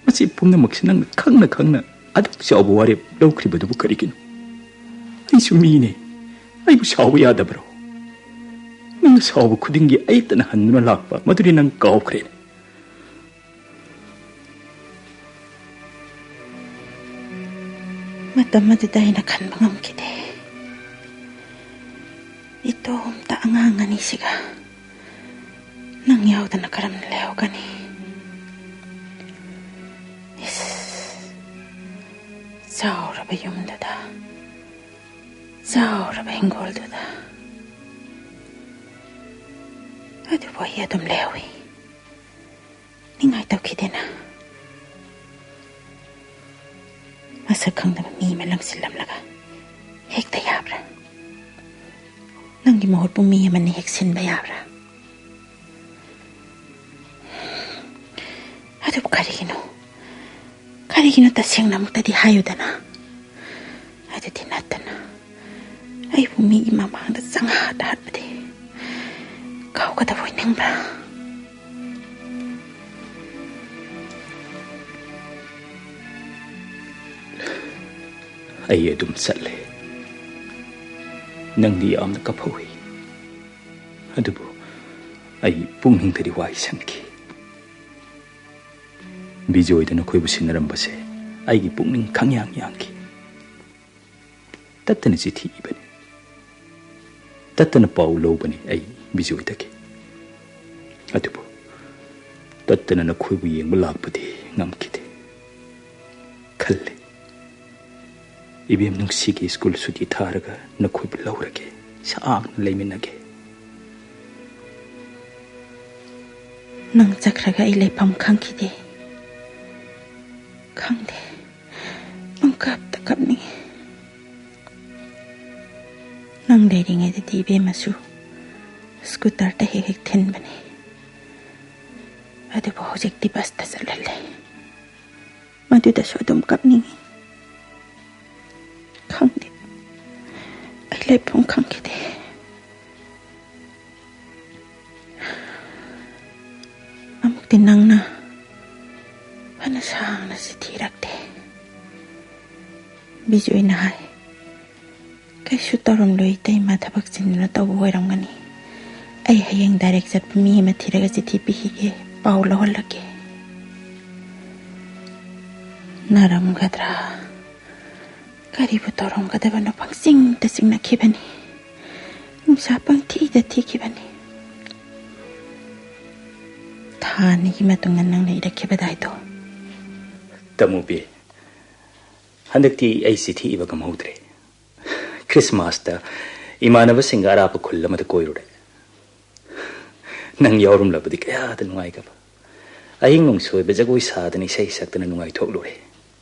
ꯃꯁꯤ ꯄꯨꯝꯅꯃꯛꯁꯦ ꯅꯪꯅ ꯈꯪꯅ ꯈꯪꯅ ꯑꯗꯨꯛ ꯆꯥꯎꯕ ꯋꯥꯔꯦꯞ ꯂꯧꯈ꯭ꯔꯤꯕꯗꯨꯕꯨ ꯀꯔꯤꯒꯤꯅꯣ? ꯑꯩꯁꯨ ꯃꯤꯅꯦ꯫ ꯑꯩꯕꯨ ꯁꯥꯎꯕ ꯌꯥꯗꯕ꯭ꯔꯣ? ꯅꯪꯅ ꯁꯥꯎꯕ ꯈꯨꯗꯤꯡꯒꯤ ꯑꯩꯇꯅ ꯍꯟꯗꯨꯅ ꯂꯥꯛꯄ ꯃꯗꯨꯗꯤ ꯅꯪ ꯀꯥꯎꯈ꯭ꯔꯦ꯫ ꯃꯇꯝ ꯑꯗꯨꯗ ꯑꯩꯅ ꯈꯟꯕ ꯉꯝꯈꯤꯗꯦ, ꯏꯇꯣꯝꯇ ꯑꯉꯥꯡ ꯑꯅꯤꯁꯤꯒ ꯅꯪ ꯌꯥꯎꯗꯅ ꯀꯔꯝꯅ ꯂꯩꯍꯧꯒꯅꯤ? ꯏꯁ, ꯆꯥꯎꯔꯕ ꯌꯨꯝꯗꯨꯗ, ꯆꯥꯎꯔꯕ ꯍꯤꯡꯒꯣꯜꯗꯨꯗ꯫ ꯑꯗꯨꯕꯨ ꯑꯩ ꯑꯗꯨꯝ ꯂꯩꯍꯧꯏ꯫ ꯅꯤꯡꯉꯥꯏ ꯇꯧꯈꯤꯗꯦꯅ꯫ ꯃꯁꯛ ꯈꯪꯗꯕ ꯃꯤ ꯑꯃ ꯂꯪꯁꯤꯜꯂꯝꯂꯒ ꯍꯦꯛꯇ ꯌꯥꯕ꯭ꯔꯥ? ꯅꯪꯒꯤ ꯃꯍꯨꯠꯄꯨ ꯃꯤ ꯑꯃꯅ ꯍꯦꯛ ꯁꯤꯟꯕ ꯌꯥꯕ꯭ꯔꯥ? ꯑꯗꯨꯕꯨ ꯀꯔꯤꯒꯤꯅꯣ? ꯀꯔꯤꯒꯤꯅꯣ ꯇꯁꯦꯡꯅ ꯑꯃꯨꯛꯇꯗꯤ ꯍꯥꯏꯌꯨꯗꯅ? ꯑꯗꯨꯗꯤ ꯅꯠꯇꯅ ꯑꯩꯕꯨ ꯃꯤꯒꯤ ꯃꯃꯥꯡꯗ ꯆꯪꯍꯠ ꯍꯠꯄꯗꯤ ꯀꯥꯎꯒꯗꯕ ꯑꯣꯏꯅꯤꯡꯕ꯭ꯔꯥ? ꯑꯩ ꯑꯗꯨꯝ ꯆꯠꯂꯦ꯫ ꯅꯪꯗꯤ ꯌꯥꯝꯅ ꯀꯞꯍꯧꯏ꯫ ꯑꯗꯨꯕꯨ ꯑꯩ ꯄꯨꯛꯅꯤꯡꯗꯗꯤ ꯋꯥꯏ ꯁꯟꯈꯤ꯫ ꯕꯤꯖꯣꯏꯗ ꯅꯈꯣꯏꯕꯨ ꯁꯤꯟꯅꯔꯝꯕꯁꯦ ꯑꯩꯒꯤ ꯄꯨꯛꯅꯤꯡ ꯈꯪꯌꯥꯡ ꯌꯥꯡꯈꯤ꯫ ꯇꯠꯇꯅ ꯆꯤꯊꯤ ꯏꯕꯅꯤ, ꯇꯠꯇꯅ ꯄꯥꯎ ꯂꯧꯕꯅꯤ ꯑꯩ ꯕꯤꯖꯣꯏꯗꯒꯤ꯫ ꯑꯗꯨꯕꯨ ꯇꯠꯇꯅ ꯅꯈꯣꯏꯕꯨ ꯌꯦꯡꯕ ꯂꯥꯛꯄꯗꯤ ꯉꯝꯈꯤꯗꯦ꯫ ꯈꯜꯂꯤ, ꯏꯕꯦꯝ ꯅꯨꯡꯁꯤꯒꯤ ꯁ꯭ꯀꯨꯜ ꯁꯨꯇꯤ ꯊꯥꯔꯒ ꯅꯈꯣꯏꯕꯨ ꯂꯧꯔꯒꯦ, ꯁꯥꯡꯅ ꯂꯩꯃꯤꯟꯅꯒꯦ꯫ ꯅꯪ ꯆꯠꯈ꯭ꯔꯒ ꯑꯩ ꯂꯩꯐꯝ ꯈꯪꯈꯤꯗꯦ꯫ ꯈꯪꯗꯦ꯫ ꯄꯪꯀꯞꯇ ꯀꯞꯅꯤꯡꯉꯤ꯫ ꯅꯪ ꯂꯩꯔꯤꯉꯩꯗꯗꯤ ꯏꯕꯦꯝꯃꯁꯨ ꯁ꯭ꯀꯨꯇꯔꯗ ꯍꯦꯛ ꯍꯦꯛ ꯊꯤꯟꯕꯅꯤ꯫ ꯑꯗꯨꯕꯨ ꯍꯧꯖꯤꯛꯇꯤ ꯕꯁꯇ ꯆꯠꯍꯜꯂꯦ꯫ ꯃꯗꯨꯗꯁꯨ ꯑꯗꯨꯝ ꯀꯞꯅꯤꯡꯏ꯫ ꯈꯪꯗꯦ, ꯑꯩ ꯂꯩꯐꯝ ꯈꯪꯈꯤꯗꯦ꯫ ꯑꯃꯨꯛꯇꯤ ꯅꯪꯅ ꯐꯅ ꯁꯥꯡꯅ ꯆꯤꯊꯤ ꯏꯔꯛꯇꯦ꯫ ꯕꯤꯖꯣꯏꯅ ꯍꯥꯏ, "ꯀꯩꯁꯨ ꯇꯧꯔꯝꯂꯣꯏ, ꯏꯇꯩꯃ ꯊꯕꯛ ꯆꯤꯟꯗꯨꯅ ꯇꯧꯕ ꯑꯣꯏꯔꯝꯒꯅꯤ꯫ ꯑꯩ ꯍꯌꯦꯡ ꯗꯥꯏꯔꯦꯛ ꯆꯠꯄ ꯃꯤ ꯑꯃ ꯊꯤꯔꯒ ꯆꯤꯊꯤ ꯄꯤꯈꯤꯒꯦ, ꯄꯥꯎ ꯂꯧꯍꯜꯂꯛꯀꯦ꯫" ꯅꯥꯔꯝꯒꯗ꯭ꯔꯥ? ꯀꯔꯤꯕꯨ ꯇꯧꯔꯝꯒꯗꯕꯅꯣ? ꯄꯪꯆꯤꯡꯗ ꯆꯤꯡꯅꯈꯤꯕꯅꯤ꯫ ꯅꯨꯡꯁꯥ ꯄꯪꯊꯤꯗ ꯊꯤꯈꯤꯕꯅꯤ꯫ ꯊꯥ ꯑꯅꯤꯒꯤ ꯃꯇꯨꯡꯗ ꯅꯪꯅ ꯏꯔꯛꯈꯤꯕꯗꯥꯏꯗꯣ꯫ ꯇꯃꯨꯕꯤ, ꯍꯟꯗꯛꯇꯤ ꯑꯩ ꯆꯤꯊꯤ ꯏꯕ ꯉꯝꯍꯧꯗ꯭ꯔꯦ꯫ ꯈ꯭ꯔꯤꯁꯃꯥꯁꯇ ꯏꯃꯥꯟꯅꯕꯁꯤꯡꯒ ꯑꯔꯥꯞꯄ ꯈꯨꯜ ꯑꯃꯗ ꯀꯣꯏꯔꯨꯔꯦ꯫ ꯅꯪ ꯌꯥꯎꯔꯝꯂꯕꯗꯤ ꯀꯌꯥꯗ ꯅꯨꯡꯉꯥꯏꯒꯕ꯫ ꯑꯍꯤꯡ ꯅꯣꯡꯁꯣꯏꯕ ꯖꯒꯣꯏ ꯁꯥꯗꯅ ꯏꯁꯩ ꯁꯛꯇꯅ ꯅꯨꯡꯉꯥꯏꯊꯣꯛꯂꯨꯔꯦ꯫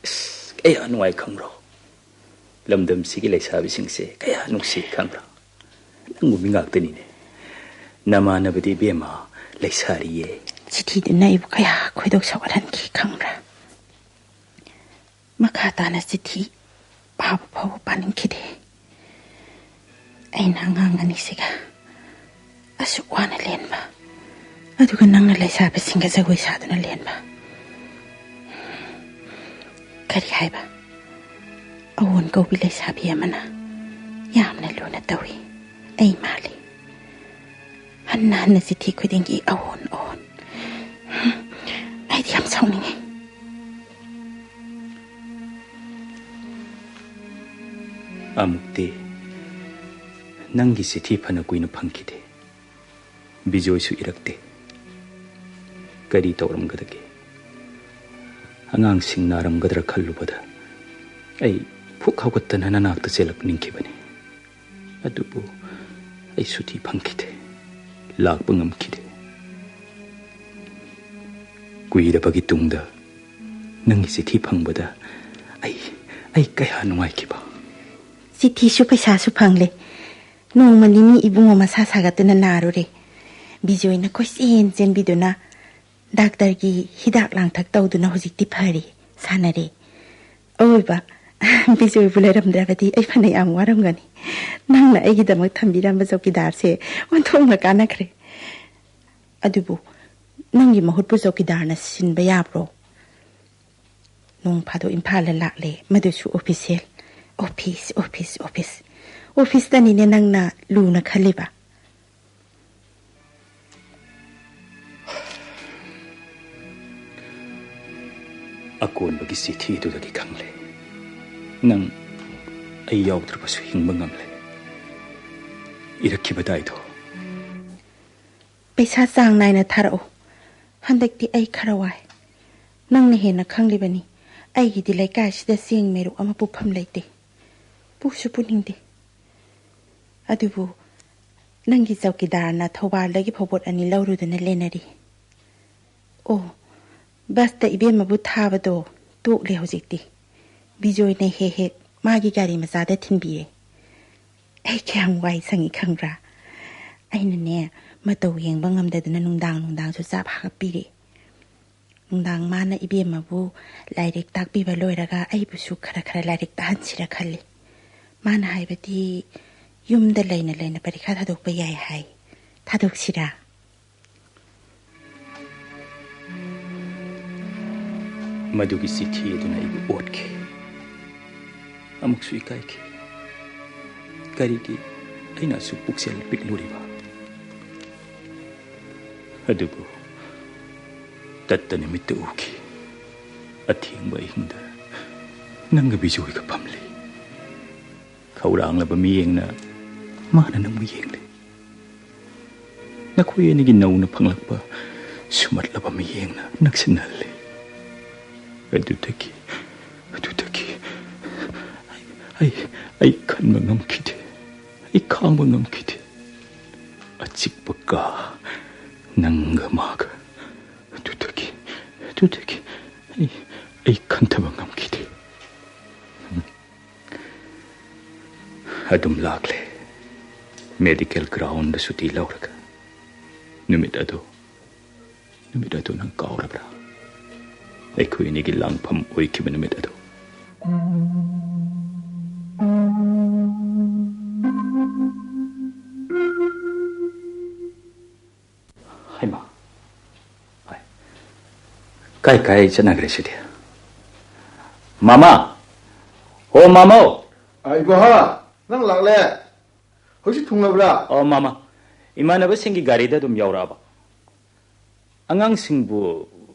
ꯑꯁ, ꯀꯌꯥ ꯅꯨꯡꯉꯥꯏ ꯈꯪꯕ꯭ꯔꯣ? ꯂꯝꯗꯝꯁꯤꯒꯤ ꯂꯩꯁꯥꯕꯤꯁꯤꯡꯁꯦ ꯀꯌꯥ ꯅꯨꯡꯁꯤ ꯈꯪꯕ꯭ꯔꯥ? ꯅꯪꯒꯨꯝꯕꯤ ꯉꯥꯛꯇꯅꯤꯅꯦ꯫ ꯅꯃꯥꯟꯅꯕꯗꯤ ꯏꯕꯦꯝꯃ ꯂꯩꯁꯥꯔꯤꯌꯦ꯫ ꯆꯤꯊꯤꯗꯨꯅ ꯑꯩꯕꯨ ꯀꯌꯥ ꯈꯣꯏꯗꯧ ꯁꯧꯒꯠꯍꯟꯈꯤ ꯈꯪꯕ꯭ꯔꯥ? ꯃꯈꯥ ꯇꯥꯅ ꯆꯤꯊꯤ ꯄꯥꯕ ꯐꯥꯎꯕ ꯄꯥꯅꯤꯡꯈꯤꯗꯦ꯫ ꯑꯩꯅ ꯑꯉꯥꯡ ꯑꯅꯤꯁꯤꯒ ꯑꯁꯨꯛ ꯋꯥꯅ ꯂꯦꯟꯕ, ꯑꯗꯨꯒ ꯅꯪꯅ ꯂꯩꯁꯥꯕꯤꯁꯤꯡꯒ ꯖꯒꯣꯏ ꯁꯥꯗꯨꯅ ꯂꯦꯟꯕ꯫ ꯀꯔꯤ ꯍꯥꯏꯕ? ꯑꯑꯣꯟ ꯀꯧꯕꯤ ꯂꯩꯁꯥꯕꯤ ꯑꯃꯅ ꯌꯥꯝꯅ ꯂꯨꯅ ꯇꯧꯏ꯫ ꯑꯩ ꯃꯥꯜꯂꯤ꯫ ꯍꯟꯅ ꯍꯟꯅ ꯆꯤꯊꯤ ꯈꯨꯗꯤꯡꯒꯤ ꯑꯑꯣꯟ ꯑꯑꯣꯟ꯫ ꯑꯩꯗꯤ ꯌꯥꯝ ꯁꯥꯎꯅꯤꯡꯉꯤ꯫ ꯑꯃꯨꯛꯇꯤ ꯅꯪꯒꯤ ꯆꯤꯊꯤ ꯐꯅ ꯀꯨꯏꯅ ꯐꯪꯈꯤꯗꯦ꯫ ꯕꯤꯖꯣꯏꯁꯨ ꯏꯔꯛꯇꯦ꯫ ꯀꯔꯤ ꯇꯧꯔꯝꯒꯗꯒꯦ? ꯑꯉꯥꯡꯁꯤꯡ ꯅꯥꯔꯝꯒꯗ꯭ꯔꯥ ꯈꯜꯂꯨꯕꯗ ꯑꯩ ꯐꯨꯛ ꯍꯧꯒꯠꯇꯅ ꯅꯅꯥꯛꯇ ꯆꯦꯜꯂꯛꯅꯤꯡꯈꯤꯕꯅꯤ꯫ ꯑꯗꯨꯕꯨ ꯑꯩ ꯁꯨꯇꯤ ꯐꯪꯈꯤꯗꯦ, ꯂꯥꯛꯄ ꯉꯝꯈꯤꯗꯦ꯫ ꯀꯨꯏꯔꯕꯒꯤ ꯇꯨꯡꯗ ꯅꯪꯒꯤ ꯆꯤꯊꯤ ꯐꯪꯕꯗ ꯑꯩ, ꯑꯩ ꯀꯌꯥ ꯅꯨꯡꯉꯥꯏꯈꯤꯕ꯫ ꯆꯤꯊꯤꯁꯨ ꯄꯩꯁꯥꯁꯨ ꯐꯪꯂꯦ꯫ ꯅꯣꯡꯃ ꯅꯤꯅꯤ ꯏꯕꯨꯡꯉꯣ ꯃꯁꯥ ꯁꯥꯒꯠꯇꯨꯅ ꯅꯥꯔꯨꯔꯦ꯫ ꯕꯤꯖꯣꯏꯅ ꯀꯣꯏꯆꯦꯟ ꯆꯦꯟꯕꯤꯗꯨꯅ ꯗꯥꯛꯇꯔꯒꯤ ꯍꯤꯗꯥꯛ ꯂꯥꯡꯊꯛ ꯇꯧꯗꯨꯅ ꯍꯧꯖꯤꯛꯇꯤ ꯐꯔꯤ꯫ ꯁꯥꯟꯅꯔꯦ꯫ ꯑꯋꯣꯏꯕ, ꯕꯤꯖꯣꯏꯕꯨ ꯂꯩꯔꯝꯗ꯭ꯔꯕꯗꯤ ꯑꯩ ꯐꯅ ꯌꯥꯝ ꯋꯥꯔꯝꯒꯅꯤ꯫ ꯅꯪꯅ ꯑꯩꯒꯤꯗꯃꯛ ꯊꯝꯕꯤꯔꯝꯕ ꯆꯧꯀꯤꯗꯥꯔꯁꯦ ꯑꯣꯟꯊꯣꯛꯅ ꯀꯥꯟꯅꯈ꯭ꯔꯦ꯫ ꯑꯗꯨꯕꯨ ꯅꯪꯒꯤ ꯃꯍꯨꯠꯄꯨ ꯆꯧꯀꯤꯗꯥꯔꯅ ꯁꯤꯟꯕ ꯌꯥꯕ꯭ꯔꯣ? ꯅꯣꯡ ꯐꯥꯗꯣꯛ ꯏꯝꯐꯥꯜꯗ ꯂꯥꯛꯂꯦ, ꯃꯗꯨꯁꯨ ꯑꯣꯐꯤꯁꯤꯌꯦꯜ꯫ Office, office, office. ꯑꯣꯐꯤꯁꯇꯅꯤꯅꯦ ꯅꯪꯅ ꯂꯨꯅ ꯈꯜꯂꯤꯕ꯫ ꯑꯀꯣꯟꯕꯒꯤ ꯆꯤꯊꯤꯗꯨꯗꯒꯤ ꯈꯪꯂꯦ, ꯅꯪ ꯑꯩ ꯌꯥꯎꯗ꯭ꯔꯕꯁꯨ ꯍꯤꯡꯕ ꯉꯝꯂꯦ꯫ ꯏꯔꯛꯈꯤꯕꯗꯥꯏꯗꯣ꯫ ꯄꯩꯁꯥ ꯆꯥꯡ ꯅꯥꯏꯅ ꯊꯥꯔꯛꯎ꯫ ꯍꯟꯗꯛꯇꯤ ꯑꯩ ꯈꯔ ꯋꯥꯏ꯫ ꯅꯪꯅ ꯍꯦꯟꯅ ꯈꯪꯂꯤꯕꯅꯤ, ꯑꯩꯒꯤꯗꯤ ꯂꯩꯀꯥꯏꯁꯤꯗ ꯆꯦꯡ ꯃꯦꯔꯨꯛ ꯑꯃ ꯄꯨꯐꯝ ꯂꯩꯇꯦ꯫ ꯄꯨꯁꯨ ꯄꯨꯅꯤꯡꯗꯦ꯫ ꯑꯗꯨꯕꯨ ꯅꯪꯒꯤ ꯆꯧꯀꯤꯗꯥꯔꯅ ꯊꯧꯕꯥꯜꯗꯒꯤ ꯐꯧꯕꯣꯠ ꯑꯅꯤ ꯂꯧꯔꯨꯗꯨꯅ ꯂꯦꯟꯅꯔꯤ꯫ ꯑꯣ, ꯕꯁꯇ ꯏꯕꯦꯝꯃꯕꯨ ꯊꯥꯕꯗꯣ ꯇꯣꯛꯂꯦ ꯍꯧꯖꯤꯛꯇꯤ꯫ ꯕꯤꯖꯣꯏꯅ ꯍꯦꯛ ꯍꯦꯛ ꯃꯥꯒꯤ ꯒꯥꯔꯤ ꯃꯆꯥꯗ ꯊꯤꯟꯕꯤꯔꯦ꯫ ꯑꯩ ꯀꯌꯥꯝ ꯋꯥꯏ ꯁꯪꯉꯤ ꯈꯪꯕ꯭ꯔꯥ? ꯑꯩꯅꯅꯦ, ꯃꯇꯧ ꯌꯦꯡꯕ ꯉꯝꯗꯗꯅ ꯅꯨꯡꯗꯥꯡ ꯅꯨꯡꯗꯥꯡꯁꯨ ꯆꯥꯛ ꯍꯥꯞꯄꯤꯔꯦ꯫ ꯅꯨꯡꯗꯥꯡ ꯃꯥꯅ ꯏꯕꯦꯝꯃꯕꯨ ꯂꯥꯏꯔꯤꯛ ꯇꯥꯛꯄꯤꯕ ꯂꯣꯏꯔꯒ ꯑꯩꯕꯨꯁꯨ ꯈꯔ ꯈꯔ ꯂꯥꯏꯔꯤꯛ ꯇꯥꯛꯍꯟꯁꯤꯔ ꯈꯜꯂꯤ꯫ ꯃꯥꯅ ꯍꯥꯏꯕꯗꯤ, ꯌꯨꯝꯗ ꯂꯩꯅ ꯂꯩꯅ ꯄꯔꯤꯈꯥ ꯊꯥꯗꯣꯛꯄ ꯌꯥꯏ ꯍꯥꯏ꯫ ꯊꯥꯗꯣꯛꯁꯤꯔꯥ? ꯃꯗꯨꯒꯤ ꯆꯤꯊꯤ ꯑꯗꯨꯅ ꯑꯩꯕꯨ ꯑꯣꯠꯈꯤ꯫ ꯑꯃꯨꯛꯁꯨ ꯏꯀꯥꯏꯈꯤ꯫ ꯀꯔꯤꯒꯤ ꯑꯩꯅ ꯑꯁꯨꯛ ꯄꯨꯛꯆꯦꯜ ꯄꯤꯛꯂꯨꯔꯤꯕ? ꯑꯗꯨꯕꯨ ꯇꯠꯇꯅ ꯃꯤꯠꯇ ꯎꯈꯤ꯫ ꯑꯊꯦꯡꯕ ꯑꯍꯤꯡꯗ ꯅꯪꯒ ꯕꯤꯖꯣꯏꯒ ꯐꯝꯂꯤ꯫ ꯈꯧꯔꯥꯡꯂꯕ ꯃꯤꯠꯌꯦꯡꯅ ꯃꯥꯅ ꯅꯪꯕꯨ ꯌꯦꯡꯂꯤ꯫ ꯅꯈꯣꯏ ꯑꯅꯤꯒꯤ ꯅꯧꯅ ꯐꯪꯂꯛꯄ ꯁꯨꯝꯍꯠꯂꯕ ꯃꯤꯠꯌꯦꯡꯅ ꯅꯛꯁꯤꯟꯅꯍꯜꯂꯤ꯫ ꯑꯗꯨꯗꯒꯤ, ꯑꯗꯨꯗꯒꯤ ꯑꯩ, ꯑꯩ, ꯑꯩ ꯈꯟꯕ ꯉꯝꯈꯤꯗꯦ꯫ ꯑꯩ ꯈꯥꯡꯕ ꯉꯝꯈꯤꯗꯦ꯫ ꯑꯆꯤꯛꯄ ꯀꯥ, ꯅꯪꯒ ꯃꯥꯒ꯫ ꯑꯗꯨꯗꯒꯤ, ꯑꯗꯨꯗꯒꯤ ꯑꯩ, ꯑꯩ ꯈꯟꯊꯕ ꯉꯝꯈꯤꯗꯦ꯫ ꯑꯗꯨꯝ ꯂꯥꯛꯂꯦ꯫ ꯃꯦꯗꯤꯀꯦꯜ ꯒ꯭ꯔꯥꯎꯟꯗ ꯁꯨꯇꯤ ꯂꯧꯔꯒ꯫ ꯅꯨꯃꯤꯠ ꯑꯗꯨ, ꯅꯨꯃꯤꯠ ꯑꯗꯨ ꯅꯪ ꯀꯥꯎꯔꯕ꯭ꯔꯥ? ꯑꯩꯈꯣꯏ ꯑꯅꯤꯒꯤ ꯂꯥꯡꯐꯝ ꯑꯣꯏꯈꯤꯕ ꯅꯨꯃꯤꯠ ꯑꯗꯨ꯫ ꯍꯩꯃꯥ꯫ ꯍꯥꯏ꯫ ꯀꯥꯏ ꯀꯥꯏ ꯆꯠꯅꯈ꯭ꯔꯦ ꯁꯤꯗꯤ? ꯃꯃꯥ! ꯑꯣ, ꯃꯃꯥ! ꯑ, ꯏꯕꯣꯍꯥ, ꯅꯪ ꯂꯥꯛꯂꯦ? ꯍꯧꯖꯤꯛ ꯊꯨꯡꯂꯕ꯭ꯔꯥ? ꯑꯣ, ꯃꯃꯥ꯫ ꯏꯃꯥꯟꯅꯕꯁꯤꯡꯒꯤ ꯒꯥꯔꯤꯗ ꯑꯗꯨꯝ ꯌꯥꯎꯔꯛꯑꯕ꯫ ꯑꯉꯥꯡꯁꯤꯡꯕꯨ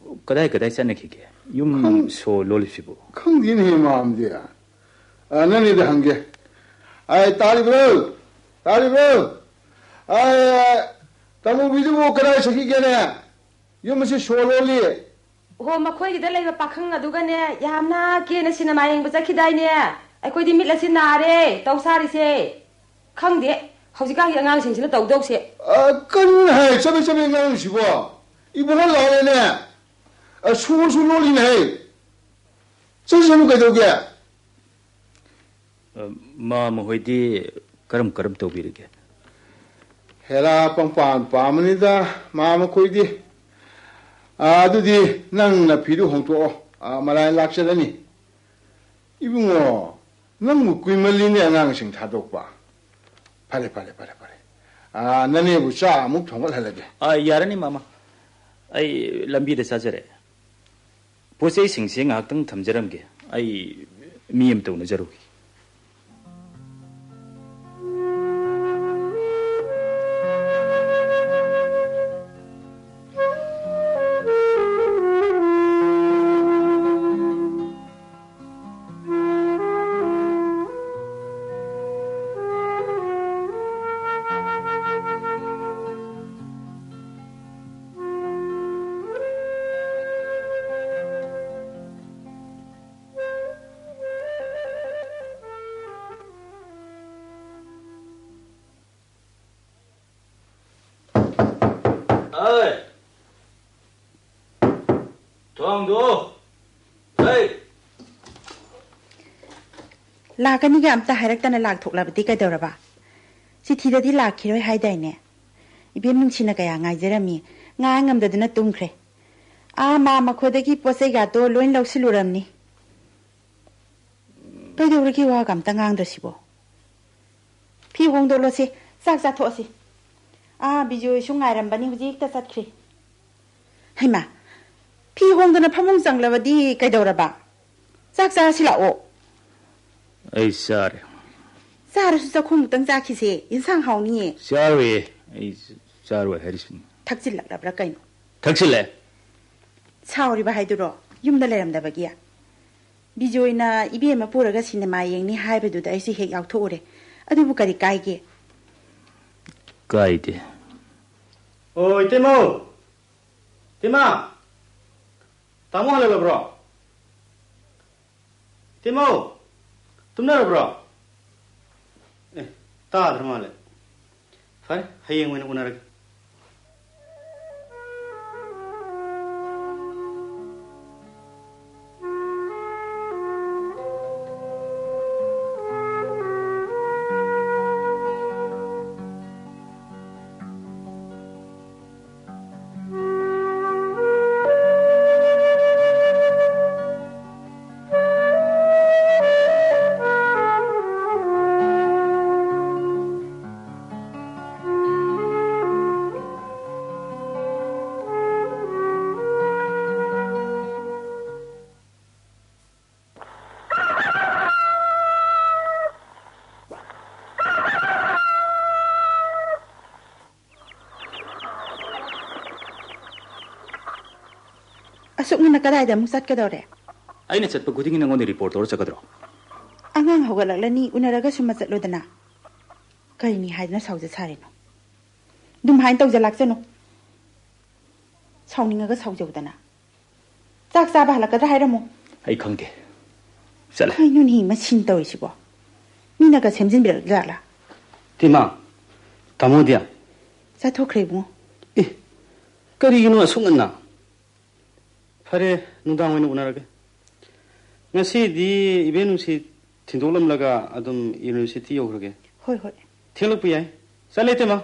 ꯀꯗꯥꯏ ꯀꯗꯥꯏ ꯆꯠꯅꯈꯤꯒꯦ? ꯌꯨꯝ ꯈꯪ-, ꯁꯣ ꯂꯣꯜꯂꯤꯁꯤꯕꯨ? ꯈꯪꯗꯦꯅꯦꯍꯦ, ꯃꯥꯝꯗꯤ꯫ ꯑ, ꯅꯪꯅꯤꯗ ꯍꯪꯒꯦ꯫ ꯑꯩ, ꯇꯥꯔꯤꯕ꯭ꯔꯣ? ꯇꯥꯔꯤꯕ꯭ꯔꯣ? ꯑꯩ, ꯇꯥꯃꯣꯕꯤꯗꯨꯕꯨ ꯀꯗꯥꯏ ꯆꯠꯈꯤꯒꯦꯅꯦ? ꯌꯨꯝ ꯑꯁꯤ ꯁꯣ ꯂꯣꯜꯂꯤ꯫ ꯍꯣ, ꯃꯈꯣꯏꯒꯤꯗ ꯂꯩꯕ ꯄꯥꯈꯪ ꯑꯗꯨꯒꯅꯦ, ꯌꯥꯝꯅ ꯀꯦꯅ ꯁꯤꯅꯦꯃꯥ ꯌꯦꯡꯕ ꯆꯠꯈꯤꯗꯥꯏꯅꯦ? ꯑꯩꯈꯣꯏꯗꯤ ꯃꯤꯠ ꯑꯁꯤ ꯅꯥꯔꯦ, ꯇꯧ ꯁꯥꯔꯤꯁꯦ꯫ ꯈꯪꯗꯦ, ꯍꯧꯖꯤꯛꯀꯥꯟꯒꯤ ꯑꯉꯥꯡꯁꯤꯡꯁꯤꯅ ꯇꯧꯗꯧꯁꯦ꯫ ꯑ, ꯀꯔꯤꯅꯣ ꯍꯥꯏ, ꯆꯕꯦꯠ ꯆꯕꯦꯠ ꯉꯥꯡꯉꯤꯁꯤꯕꯣ? ꯏꯕꯨꯡꯉꯣ ꯂꯥꯛꯂꯦꯅꯦ꯫ ꯑ, ꯁꯣꯁꯨ ꯂꯣꯜꯂꯤꯅꯦ ꯍꯥꯏ꯫ ꯆꯠꯁꯅꯨ ꯀꯩꯗꯧꯒꯦ? ꯑ, ꯃꯥ ꯃꯈꯣꯏꯗꯤ ꯀꯔꯝ ꯀꯔꯝ ꯇꯧꯕꯤꯔꯤꯒꯦ? ꯍꯦꯔꯥ ꯄꯪꯄꯥꯝ ꯄꯥꯝꯕꯅꯤꯗ ꯃꯥ ꯃꯈꯣꯏꯗꯤ꯫ ꯑ, ꯑꯗꯨꯗꯤ ꯅꯪꯅ ꯐꯤꯗꯨ ꯍꯣꯡꯗꯣꯛꯑꯣ꯫ ꯑ, ꯃꯔꯥꯏ ꯂꯥꯛꯆꯔꯅꯤ꯫ ꯏꯕꯨꯡꯉꯣ, ꯅꯪꯕꯨ ꯀꯨꯏꯃꯜꯂꯤꯅꯦ ꯑꯉꯥꯡꯁꯤꯡ ꯊꯥꯗꯣꯛꯄ꯫ ꯐꯔꯦ, ꯐꯔꯦ, ꯐꯔꯦ, ꯐꯔꯦ꯫ ꯑ, ꯅꯅꯦꯕꯨ ꯆꯥ ꯑꯃꯨꯛ ꯊꯣꯡꯒꯠꯍꯜꯂꯒꯦ꯫ ꯑ, ꯌꯥꯔꯅꯤ, ꯃꯥꯃ꯫ ꯑꯩ ꯂꯝꯕꯤꯗ ꯆꯥꯖꯔꯦ꯫ ꯄꯣꯠ ꯆꯩꯁꯤꯡꯁꯦ ꯉꯥꯏꯍꯥꯛꯇꯪ ꯊꯝꯖꯔꯝꯒꯦ꯫ ꯑꯩ ꯃꯤ ꯑꯃꯇ ꯎꯅꯖꯔꯨꯒꯦ꯫ ꯑꯩ! ꯊꯣꯡꯗꯣ! ꯑꯩ! ꯂꯥꯛꯀꯅꯤꯒ ꯑꯝꯇ ꯍꯥꯏꯔꯛꯇꯅ ꯂꯥꯛꯊꯣꯛꯂꯕꯗꯤ ꯀꯩꯗꯧꯔꯕ? ꯆꯤꯊꯤꯗꯗꯤ ꯂꯥꯛꯈꯤꯔꯣꯏ ꯍꯥꯏꯗꯥꯏꯅꯦ? ꯏꯕꯦꯝ ꯅꯨꯡꯁꯤꯅ ꯀꯌꯥ ꯉꯥꯏꯖꯔꯝꯃꯤ, ꯉꯥꯏ ꯉꯝꯗꯗꯨꯅ ꯇꯨꯝꯈ꯭ꯔꯦ꯫ ꯑꯥ, ꯃꯥ ꯃꯈꯣꯏꯗꯒꯤ ꯄꯣꯠ ꯆꯩꯒꯥꯗꯣ ꯂꯣꯏ ꯂꯧꯁꯤꯜꯂꯨꯔꯝꯅꯤ꯫ ꯀꯩꯗꯧꯔꯒꯦ ꯋꯥꯒ ꯑꯝꯇ ꯉꯥꯡꯗ꯭ꯔꯁꯤꯕꯣ? ꯐꯤ ꯍꯣꯡꯗꯣꯛꯂꯣꯁꯦ, ꯆꯥꯛ ꯆꯥꯊꯣꯛꯑꯁꯤ꯫ ꯑꯥ, ꯕꯤꯖꯣꯏꯁꯨ ꯉꯥꯏꯔꯝꯕꯅꯤ, ꯍꯧꯖꯤꯛꯇ ꯆꯠꯈ꯭ꯔꯤ꯫ ꯍꯩꯃꯥ, ꯐꯤ ꯍꯣꯡꯗꯅ ꯐꯃꯨꯡ ꯆꯪꯂꯕꯗꯤ ꯀꯩꯗꯧꯔꯕ? ꯆꯥꯛ ꯆꯥꯔꯁꯤ ꯂꯥꯛꯑꯣ꯫ ꯑꯩ ꯆꯥꯔꯦ꯫ ꯆꯥꯔꯁꯨ ꯆꯥꯛꯈꯨꯝꯃꯨꯛꯇꯪ ꯆꯥꯈꯤꯁꯦ, ꯏꯟꯁꯥꯡ ꯍꯥꯎꯅꯤꯌꯦ꯫ ꯆꯥꯔꯣꯏꯌꯦ, ꯑꯩ ꯆꯥꯔꯣꯏ ꯍꯥꯏꯔꯤꯁꯤꯅꯤ꯫ ꯊꯛꯆꯤꯜꯂꯛꯂꯕ꯭ꯔꯥ ꯀꯩꯅꯣ? ꯊꯛꯆꯤꯜꯂꯦ꯫ ꯁꯥꯎꯔꯤꯕ ꯍꯥꯏꯗꯨꯔꯣ, ꯌꯨꯝꯗ ꯂꯩꯔꯝꯗꯕꯒꯤ? ꯕꯤꯖꯣꯏꯅ ꯏꯕꯦꯝꯃ ꯄꯨꯔꯒ ꯁꯤꯅꯦꯃꯥ ꯌꯦꯡꯅꯤ ꯍꯥꯏꯕꯗꯨꯗ ꯑꯩꯁꯨ ꯍꯦꯛ ꯌꯥꯎꯊꯣꯛꯎꯔꯦ꯫ ꯑꯗꯨꯕꯨ ꯀꯔꯤ ꯀꯥꯏꯒꯦ? ꯀꯥꯏꯗꯦ꯫ ꯑꯣ, ꯏꯇꯩꯃꯧ! ꯏꯇꯩꯃ! ꯇꯥꯃꯣ ꯍꯜꯂꯛꯂꯕ꯭ꯔꯣ? ꯏꯇꯩꯃꯧ! ꯇꯨꯝꯅꯔꯕ꯭ꯔꯣ? ꯑꯦ, ꯇꯥꯗ꯭ꯔ ꯃꯥꯜꯂꯦ꯫ ꯐꯔꯦ, ꯍꯌꯦꯡ ꯑꯣꯏꯅ ꯎꯅꯔꯒꯦ꯫ ꯑꯁꯨꯛ ꯉꯟꯅ ꯀꯗꯥꯏꯗ ꯑꯃꯨꯛ ꯆꯠꯀꯗꯧꯔꯦ? ꯑꯩꯅ ꯆꯠꯄ ꯈꯨꯗꯤꯡꯒꯤ ꯅꯪꯉꯣꯟꯗ ꯔꯤꯄꯣꯔꯠ ꯇꯧꯔ ꯆꯠꯀꯗ꯭ꯔꯣ? ꯑꯉꯥꯡ ꯍꯧꯒꯠꯂꯛꯂꯅꯤ, ꯎꯅꯔꯒ ꯁꯨꯝ ꯆꯠꯂꯣꯗꯅ꯫ ꯀꯔꯤꯅꯤ ꯍꯥꯏꯗꯅ ꯁꯥꯎꯖ ꯁꯥꯔꯤꯅꯣ? ꯑꯗꯨꯝ ꯍꯥꯏꯅ ꯇꯧꯖ ꯂꯥꯛꯆꯅꯨ꯫ ꯁꯥꯎꯅꯤꯡꯉꯒ ꯁꯥꯎꯖꯧꯗꯅ꯫ ꯆꯥꯛ ꯆꯥꯕ ꯍꯜꯂꯛꯀꯗ꯭ꯔꯥ ꯍꯥꯏꯔꯝꯃꯨ꯫ ꯑꯩ ꯈꯪꯗꯦ꯫ ꯆꯠꯂꯦ꯫ ꯀꯩꯅꯣꯅꯦ ꯃꯁꯤꯅ ꯇꯧꯔꯤꯁꯤꯕꯣ? ꯃꯤꯅꯒ ꯁꯦꯝꯖꯤꯟꯕꯤꯔꯛꯖꯥꯠꯂꯥ? ꯇꯤꯃꯥ, ꯇꯥꯃꯣꯗꯤ? ꯆꯠꯊꯣꯛꯈ꯭ꯔꯦ ꯏꯕꯨꯡꯉꯣ꯫ ꯑꯦ, ꯀꯔꯤꯒꯤꯅꯣ ꯑꯁꯨꯛ ꯉꯟꯅ? ꯐꯔꯦ, ꯅꯨꯡꯗꯥꯡ ꯑꯣꯏꯅ ꯎꯅꯔꯒꯦ꯫ ꯉꯁꯤꯗꯤ ꯏꯕꯦꯟ ꯅꯨꯡꯁꯤ ꯊꯤꯟꯗꯣꯛꯂꯝꯂꯒ ꯑꯗꯨꯝ ꯌꯨꯅꯤꯚꯔꯁꯤꯇꯤ ꯌꯧꯈ꯭ꯔꯒꯦ꯫ ꯍꯣꯏ, ꯍꯣꯏ꯫ ꯊꯦꯡꯂꯛꯄ ꯌꯥꯏ꯫ ꯆꯠꯂꯦ, ꯏꯇꯩꯃ꯫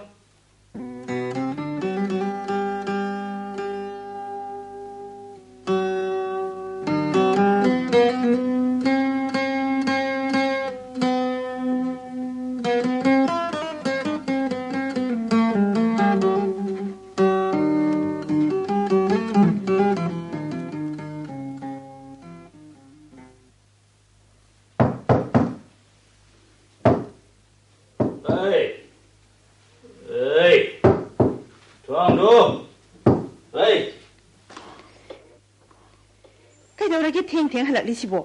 ꯊꯦꯡ ꯊꯦꯡ ꯍꯜꯂꯛꯂꯤꯁꯤꯕꯣ?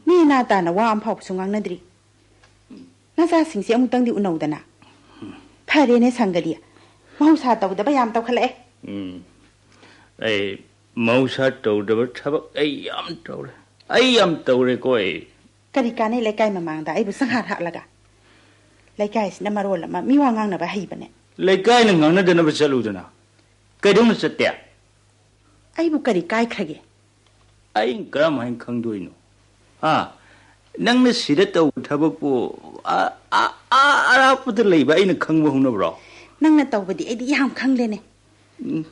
ꯃꯤ ꯅꯥ ꯇꯥꯅ ꯋꯥ ꯑꯃ ꯐꯥꯎꯕꯁꯨ ꯉꯥꯡꯅꯗ꯭ꯔꯤ꯫ ꯅꯆꯥꯁꯤꯡꯁꯦ ꯑꯃꯨꯛꯇꯪꯗꯤ ꯎꯅꯧꯗꯅ꯫ ꯐꯔꯦꯅꯦ ꯁꯪꯒꯗꯤ꯫ ꯃꯍꯧꯁꯥ ꯇꯧꯗꯕ ꯌꯥꯝ ꯇꯧꯈꯠꯂꯛꯑꯦ꯫ ꯎꯝ꯫ ꯑꯩ ꯃꯍꯧꯁꯥ ꯇꯧꯗꯕ ꯊꯕꯛ ꯑꯩ ꯌꯥꯝ ꯇꯧꯔꯦ꯫ ꯑꯩ ꯌꯥꯝ ꯇꯧꯔꯦꯀꯣ ꯑꯩ꯫ ꯀꯔꯤ ꯀꯥꯟꯅꯩ ꯂꯩꯀꯥꯏ ꯃꯃꯥꯡꯗ ꯑꯩꯕꯨ ꯁꯪꯍꯥꯠ ꯍꯥꯠꯂꯒ? ꯂꯩꯀꯥꯏꯁꯤꯅ ꯃꯔꯣꯜ ꯑꯃ ꯃꯤ ꯋꯥ ꯉꯥꯡꯅꯕ ꯍꯩꯕꯅꯦ꯫ ꯂꯩꯀꯥꯏꯅ ꯉꯥꯡꯅꯗꯅꯕ ꯆꯠꯂꯨꯗꯅ꯫ ꯀꯩꯗꯧꯅ ꯆꯠꯇꯦ? ꯑꯩꯕꯨ ꯀꯔꯤ ꯀꯥꯏꯈ꯭ꯔꯒꯦ? ꯑꯩꯅ ꯀꯔꯝ ꯍꯥꯏꯅ ꯈꯪꯗꯣꯏꯅꯣ? ꯍꯥ? ꯅꯪꯅ ꯁꯤꯗ ꯇꯧꯕ ꯊꯕꯛꯄꯨ ꯑ-, ꯑ-, ꯑ-, ꯑꯔꯥꯞꯄꯗ ꯂꯩꯕ ꯑꯩꯅ ꯈꯪꯕ ꯍꯧꯅꯕ꯭ꯔꯣ? ꯅꯪꯅ ꯇꯧꯕꯗꯤ ꯑꯩꯗꯤ ꯌꯥꯝ ꯈꯪꯂꯦꯅꯦ꯫ ꯎꯝ꯫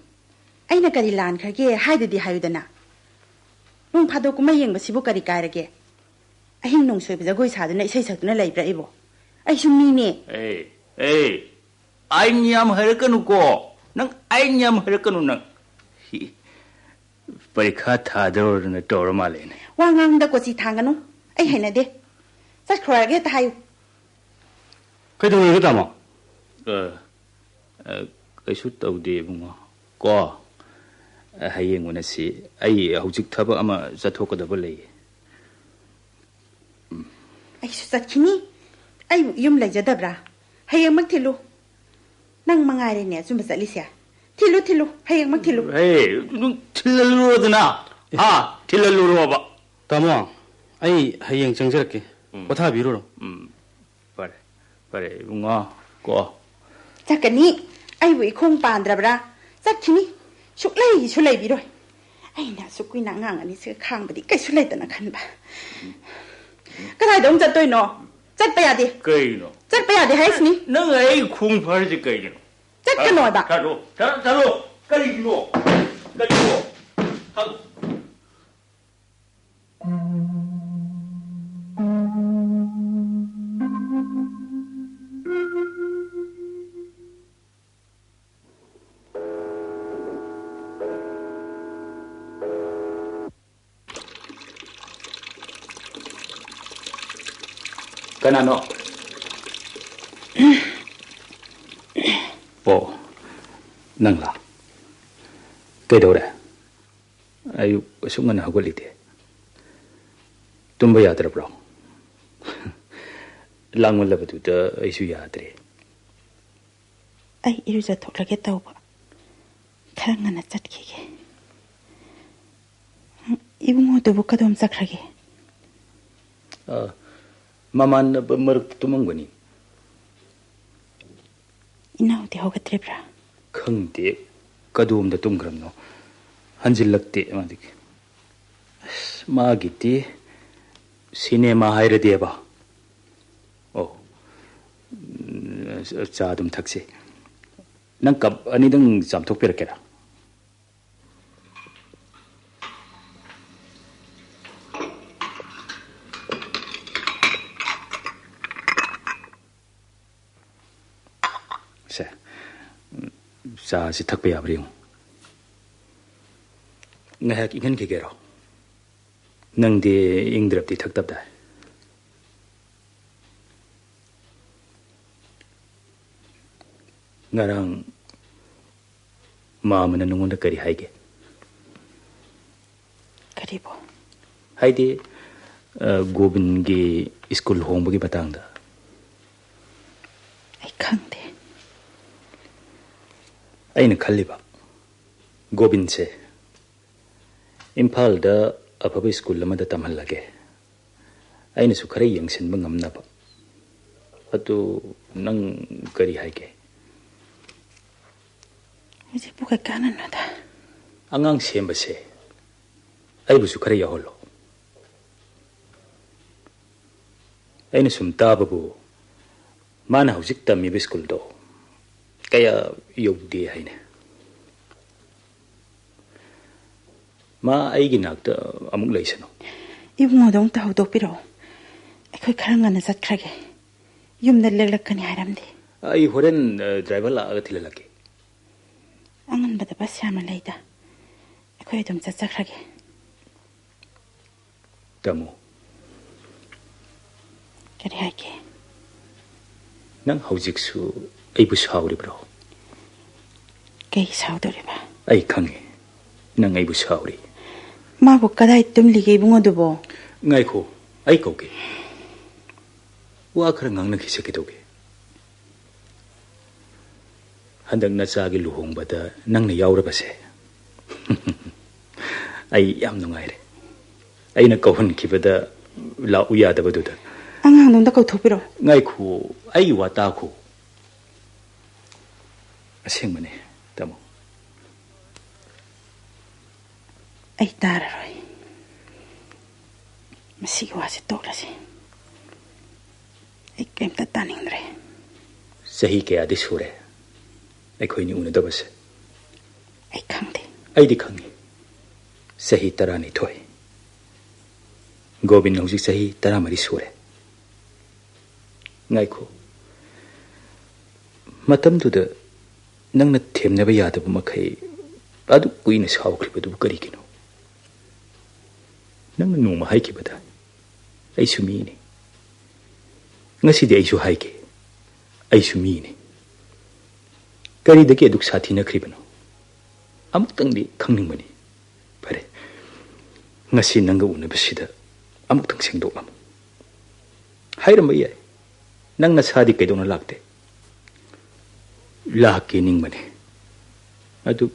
ꯑꯩꯅ ꯀꯔꯤ ꯂꯥꯟꯈ꯭ꯔꯒꯦ ꯍꯥꯏꯗꯨꯗꯤ ꯍꯥꯏꯌꯨꯗꯅ꯫ ꯅꯣꯡ ꯐꯥꯗꯣꯛ ꯀꯨꯝꯍꯩ ꯌꯦꯡꯕꯁꯤꯕꯨ ꯀꯔꯤ ꯀꯥꯏꯔꯒꯦ? ꯑꯍꯤꯡ ꯅꯣꯡꯁꯣꯏꯕ ꯖꯒꯣꯏ ꯁꯥꯗꯨꯅ ꯏꯁꯩ ꯁꯛꯇꯨꯅ ꯂꯩꯕ꯭ꯔꯥ ꯑꯩꯕꯣ? ꯑꯩꯁꯨ ꯃꯤꯅꯦ꯫ ꯑꯦ, ꯑꯦ, ꯑꯥꯏꯟ ꯌꯥꯝ ꯍꯩꯔꯛꯀꯅꯨꯀꯣ꯫ ꯅꯪ ꯑꯥꯏꯟ ꯌꯥꯝ ꯍꯩꯔꯛꯀꯅꯨ ꯅꯪ꯫ ꯍꯤ, ꯄꯔꯤꯈꯥ ꯊꯥꯗꯧꯔꯗꯅ ꯇꯧꯔ ꯃꯥꯜꯂꯦꯅꯦ꯫ ꯋꯥ ꯉꯥꯡꯗ ꯀꯣꯆꯤ ꯊꯥꯡꯒꯅꯨ꯫ ꯑꯩ ꯍꯩꯅꯗꯦ꯫ ꯆꯠꯈ꯭ꯔꯣ ꯍꯥꯏꯔꯒꯦ ꯍꯦꯛꯇ ꯍꯥꯏꯌꯨ꯫ ꯀꯩꯗꯧꯔꯒꯦ, ꯇꯥꯃꯣ? ꯑ, ꯑ, ꯀꯩꯁꯨ ꯇꯧꯗꯦ, ꯏꯕꯨꯡꯉꯣ꯫ ꯀꯣ, ꯑ, ꯍꯌꯦꯡ ꯎꯅꯁꯤ꯫ ꯑꯩ ꯍꯧꯖꯤꯛ ꯊꯕꯛ ꯑꯃ ꯆꯠꯊꯣꯛꯀꯗꯕ ꯂꯩ꯫ ꯑꯩꯁꯨ ꯆꯠꯈꯤꯅꯤ꯫ ꯑꯩꯕꯨ ꯌꯨꯝ ꯂꯩꯖꯗꯕ꯭ꯔꯥ? ꯍꯌꯦꯡꯃꯛ ꯊꯤꯜꯂꯨ꯫ ꯅꯪ ꯃꯉꯥꯏꯔꯦꯅꯦ ꯑꯆꯨꯝꯕ ꯆꯠꯂꯤꯁꯦ꯫ ꯊꯤꯜꯂꯨ, ꯊꯤꯜꯂꯨ, ꯍꯌꯦꯡꯃꯛ ꯊꯤꯜꯂꯨ꯫ ꯍꯦ, ꯑꯗꯨꯝ ꯊꯤꯜꯍꯜꯂꯨꯔꯣꯗꯅ꯫ ꯍꯥ? ꯊꯤꯜꯍꯜꯂꯨꯔꯣꯕ꯫ ꯇꯥꯃꯣ, ꯑꯩ ꯍꯌꯦꯡ ꯆꯪꯖꯔꯛꯀꯦ꯫ ꯎꯝ꯫ ꯄꯣꯊꯥꯕꯤꯔꯨꯔꯣ꯫ ꯎꯝ꯫ ꯐꯔꯦ, ꯐꯔꯦ, ꯏꯕꯨꯡꯉꯣ, ꯀꯣ꯫ ꯆꯠꯀꯅꯤ꯫ ꯑꯩꯕꯨ ꯏꯈꯣꯡ ꯄꯥꯟꯗ꯭ꯔꯕ꯭ꯔꯥ? ꯆꯠꯈꯤꯅꯤ꯫ ꯁꯨꯛꯂꯩꯁꯨ ꯂꯩꯕꯤꯔꯣꯏ꯫ ꯑꯩꯅ ꯑꯁꯨꯛ ꯀꯨꯏꯅ ꯑꯉꯥꯡ ꯑꯅꯤꯁꯤꯒ ꯈꯥꯡꯕꯗꯤ ꯀꯩꯁꯨ ꯂꯩꯇꯅ ꯈꯟꯕ꯫ ꯀꯗꯥꯏꯗ ꯑꯃꯨꯛ ꯆꯠꯇꯣꯏꯅꯣ? ꯆꯠꯄ ꯌꯥꯗꯦ꯫ ꯀꯩꯅꯣ? ꯆꯠꯄ ꯌꯥꯗꯦ ꯍꯥꯏꯁꯤꯅꯤ꯫ ꯅꯪ ꯑꯩ ꯈꯣꯡ ꯐꯥꯔꯤꯁꯦ ꯀꯩꯒꯤꯅꯣ? ꯆꯠꯀꯅꯣ ꯍꯥꯏꯕ꯫ ꯊꯥꯗꯣꯛꯑꯣ, ꯊꯥꯗꯣꯛꯑꯣ, ꯊꯥꯗꯣꯛꯑꯣ꯫ ꯀꯔꯤꯒꯤꯅꯣ? ꯀꯔꯤꯅꯣ? ꯊꯥꯗꯣꯛꯑꯣ꯫ ꯀꯅꯥꯅꯣ? ꯑꯣ, ꯅꯪꯂꯥ? ꯀꯩꯗꯧꯔꯦ? ꯑꯌꯨꯛ ꯑꯁꯨꯛ ꯉꯟꯅ ꯍꯧꯒꯠꯂꯤꯗꯤ? ꯇꯨꯝꯕ ꯌꯥꯗ꯭ꯔꯕ꯭ꯔꯣ? ꯂꯥꯡꯃꯜꯂꯕꯗꯨꯗ ꯑꯩꯁꯨ ꯌꯥꯗ꯭ꯔꯦ꯫ ꯑꯩ ꯏꯔꯨꯖꯊꯣꯛꯂꯒꯦ ꯇꯧꯕ꯫ ꯈꯔ ꯉꯟꯅ ꯆꯠꯈꯤꯒꯦ꯫ ꯏꯕꯨꯡꯉꯣꯗꯨꯕꯨ ꯀꯗꯣꯝ ꯆꯠꯈ꯭ꯔꯒꯦ? ꯑ, ꯃꯃꯥꯟꯅꯕ ꯃꯔꯛꯇ ꯇꯨꯝꯃꯝꯒꯅꯤ꯫ ꯏꯅꯥꯎꯗꯤ ꯍꯧꯒꯠꯇ꯭ꯔꯤꯕ꯭ꯔꯥ? ꯈꯪꯗꯦ, ꯀꯗꯣꯝꯗ ꯇꯨꯝꯈ꯭ꯔꯕꯅꯣ꯫ ꯍꯟꯖꯤꯜꯂꯛꯇꯦ ꯃꯥꯗꯤ꯫ ꯑꯁ, ꯃꯥꯒꯤꯗꯤ ꯁꯤꯅꯦꯃꯥ ꯍꯥꯏꯔꯗꯤꯕ꯫ ꯑꯣ, ꯎꯝ, ꯆꯥ ꯑꯗꯨꯝ ꯊꯛꯁꯤ꯫ ꯅꯪ ꯀꯞ ꯑꯅꯤꯗꯪ ꯆꯥꯝꯊꯣꯛꯄꯤꯔꯛꯀꯦꯔꯥ? ꯁꯦ, ꯎꯝ, ꯆꯥꯁꯤ ꯊꯛꯄ ꯌꯥꯕ꯭ꯔꯥ ꯌꯦꯡꯉꯨ꯫ ꯉꯥꯏꯍꯥꯛ ꯏꯪꯍꯟꯈꯤꯒꯦꯔꯣ? ꯅꯪꯗꯤ ꯏꯪꯗ꯭ꯔꯕꯗꯤ ꯊꯛꯇꯕꯗꯥꯏ꯫ ꯉꯔꯥꯡ ꯃꯥꯃꯅ ꯅꯉꯣꯟꯗ ꯀꯔꯤ ꯍꯥꯏꯒꯦ? ꯀꯔꯤꯕꯨ? ꯍꯥꯏꯗꯤ, ꯑ, ꯒꯣꯕꯤꯟꯒꯤ ꯁ꯭ꯀꯨꯜ ꯍꯣꯡꯕꯒꯤ ꯃꯇꯥꯡꯗ꯫ ꯑꯩ ꯈꯪꯗꯦ꯫ ꯑꯩꯅ ꯈꯜꯂꯤꯕ, ꯒꯣꯕꯤꯟꯁꯦ ꯏꯝꯐꯥꯜꯗ ꯑꯐꯕ ꯁ꯭ꯀꯨꯜ ꯑꯃꯗ ꯇꯝꯍꯜꯂꯒꯦ, ꯑꯩꯅꯁꯨ ꯈꯔ ꯌꯦꯡꯁꯤꯟꯕ ꯉꯝꯅꯕ꯫ ꯑꯗꯨ ꯅꯪ ꯀꯔꯤ ꯍꯥꯏꯒꯦ? ꯍꯧꯖꯤꯛꯄꯨ ꯀꯩ ꯀꯥꯟꯅꯅꯣꯗ? ꯑꯉꯥꯡ ꯁꯦꯝꯕꯁꯦ ꯑꯩꯕꯨꯁꯨ ꯈꯔ ꯌꯥꯎꯍꯜꯂꯣ꯫ ꯑꯩꯅ ꯁꯨꯝ ꯇꯥꯕꯕꯨ, ꯃꯥꯅ ꯍꯧꯖꯤꯛ ꯇꯝꯃꯤꯕ ꯁ꯭ꯀꯨꯜꯗꯣ ꯀꯌꯥ ꯌꯧꯗꯦ ꯍꯥꯏꯅꯦ꯫ ꯃꯥ ꯑꯩꯒꯤ ꯅꯥꯛꯇ ꯑꯃꯨꯛ ꯂꯩꯁꯅꯨ꯫ ꯏꯕꯨꯡꯉꯣꯗꯣ ꯑꯃꯨꯛꯇ ꯍꯧꯗꯣꯛꯄꯤꯔꯛꯑꯣ꯫ ꯑꯩꯈꯣꯏ ꯈꯔ ꯉꯟꯅ ꯆꯠꯈ꯭ꯔꯒꯦ꯫ ꯌꯨꯝꯗ ꯂꯦꯛꯂꯛꯀꯅꯤ ꯍꯥꯏꯔꯝꯗꯦ꯫ ꯑꯩ ꯍꯣꯔꯦꯟ, ꯑ, ꯗ꯭ꯔꯥꯏꯚꯔ ꯂꯥꯛꯑꯒ ꯊꯤꯜꯍꯜꯂꯛꯀꯦ꯫ ꯑꯉꯟꯕꯗ ꯕꯁ ꯌꯥꯝꯅ ꯂꯩꯗ꯫ ꯑꯩꯈꯣꯏ ꯑꯗꯨꯝ ꯆꯠꯆꯈ꯭ꯔꯒꯦ꯫ ꯇꯥꯃꯣ꯫ ꯀꯔꯤ ꯍꯥꯏꯒꯦ? ꯅꯪ ꯍꯧꯖꯤꯛꯁꯨ ꯑꯩꯕꯨ ꯁꯥꯎꯔꯤꯕ꯭ꯔꯣ? ꯀꯩ ꯁꯥꯎꯗꯣꯔꯤꯕ? ꯑꯩ ꯈꯪꯉꯤ, ꯅꯪ ꯑꯩꯕꯨ ꯁꯥꯎꯔꯤ꯫ ꯃꯥꯕꯨ ꯀꯗꯥꯏ ꯇꯨꯝꯂꯤꯒꯦ ꯏꯕꯨꯡꯉꯣꯗꯨꯕꯣ? ꯉꯥꯏꯈꯣ, ꯑꯩ ꯀꯧꯒꯦ꯫ ꯋꯥ ꯈꯔ ꯉꯥꯡꯅꯈꯤꯁꯦ ꯀꯩꯗꯧꯒꯦ? ꯍꯟꯗꯛ ꯅꯆꯥꯒꯤ ꯂꯨꯍꯣꯡꯕꯗ ꯅꯪꯅ ꯌꯥꯎꯔꯕꯁꯦ꯫ ꯑꯩ ꯌꯥꯝ ꯅꯨꯡꯉꯥꯏꯔꯦ꯫ ꯑꯩꯅ ꯀꯧꯍꯟꯈꯤꯕꯗ ꯂꯥꯛꯎ ꯌꯥꯗꯕꯗꯨꯗ꯫ ꯑꯉꯥꯡꯗꯣ ꯑꯝꯇ ꯀꯧꯊꯣꯛꯄꯤꯔꯛꯑꯣ꯫ ꯉꯥꯏꯈꯣ, ꯑꯩ ꯋꯥ ꯇꯥꯈꯣ꯫ ꯑꯁꯦꯡꯕꯅꯦ, ꯇꯥꯃꯣ꯫ ꯑꯩ ꯇꯥꯔꯔꯣꯏ꯫ ꯃꯁꯤꯒꯤ ꯋꯥꯁꯦ ꯇꯣꯛꯂꯁꯤ꯫ ꯑꯩ ꯀꯩꯝꯇ ꯇꯥꯅꯤꯡꯗ꯭ꯔꯦ꯫ ꯆꯍꯤ ꯀꯌꯥꯗꯤ ꯁꯨꯔꯦ ꯑꯩꯈꯣꯏꯅꯤ ꯎꯅꯗꯕꯁꯦ? ꯑꯩ ꯈꯪꯗꯦ꯫ ꯑꯩꯗꯤ ꯈꯪꯉꯤ꯫ ꯆꯍꯤ ꯇꯔꯥꯅꯤꯊꯣꯏ꯫ ꯒꯣꯕꯤꯟ ꯍꯧꯖꯤꯛ ꯆꯍꯤ ꯇꯔꯥꯃꯔꯤ ꯁꯨꯔꯦ꯫ ꯉꯥꯏꯈꯣ꯫ ꯃꯇꯝꯗꯨꯗ ꯅꯪꯅ ꯊꯦꯝꯅꯕ ꯌꯥꯗꯕ ꯃꯈꯩ ꯑꯗꯨꯛ ꯀꯨꯏꯅ ꯁꯥꯎꯈ꯭ꯔꯤꯕꯗꯨꯕꯨ ꯀꯔꯤꯒꯤꯅꯣ? ꯅꯪꯅ ꯅꯣꯡꯃ ꯍꯥꯏꯈꯤꯕꯗ, "ꯑꯩꯁꯨ ꯃꯤꯅꯤ"꯫ ꯉꯁꯤꯗꯤ ꯑꯩꯁꯨ ꯍꯥꯏꯒꯦ, "ꯑꯩꯁꯨ ꯃꯤꯅꯤ"꯫ ꯀꯔꯤꯗꯒꯤ ꯑꯗꯨꯛ ꯁꯥꯊꯤꯅꯈ꯭ꯔꯤꯕꯅꯣ? ꯑꯃꯨꯛꯇꯪꯗꯤ ꯈꯪꯅꯤꯡꯕꯅꯤ꯫ ꯐꯔꯦ, ꯉꯁꯤ ꯅꯪꯒ ꯎꯅꯕꯁꯤꯗ ꯑꯃꯨꯛꯇꯪ ꯁꯦꯡꯗꯣꯛꯂꯝꯃꯨ꯫ ꯍꯥꯏꯔꯝꯕ ꯌꯥꯏ, ꯅꯪ ꯅꯁꯥꯗꯤ ꯀꯩꯗꯧꯅ ꯂꯥꯛꯇꯦ? ꯂꯥꯛꯀꯦ ꯅꯤꯡꯕꯅꯦ, ꯑꯗꯨ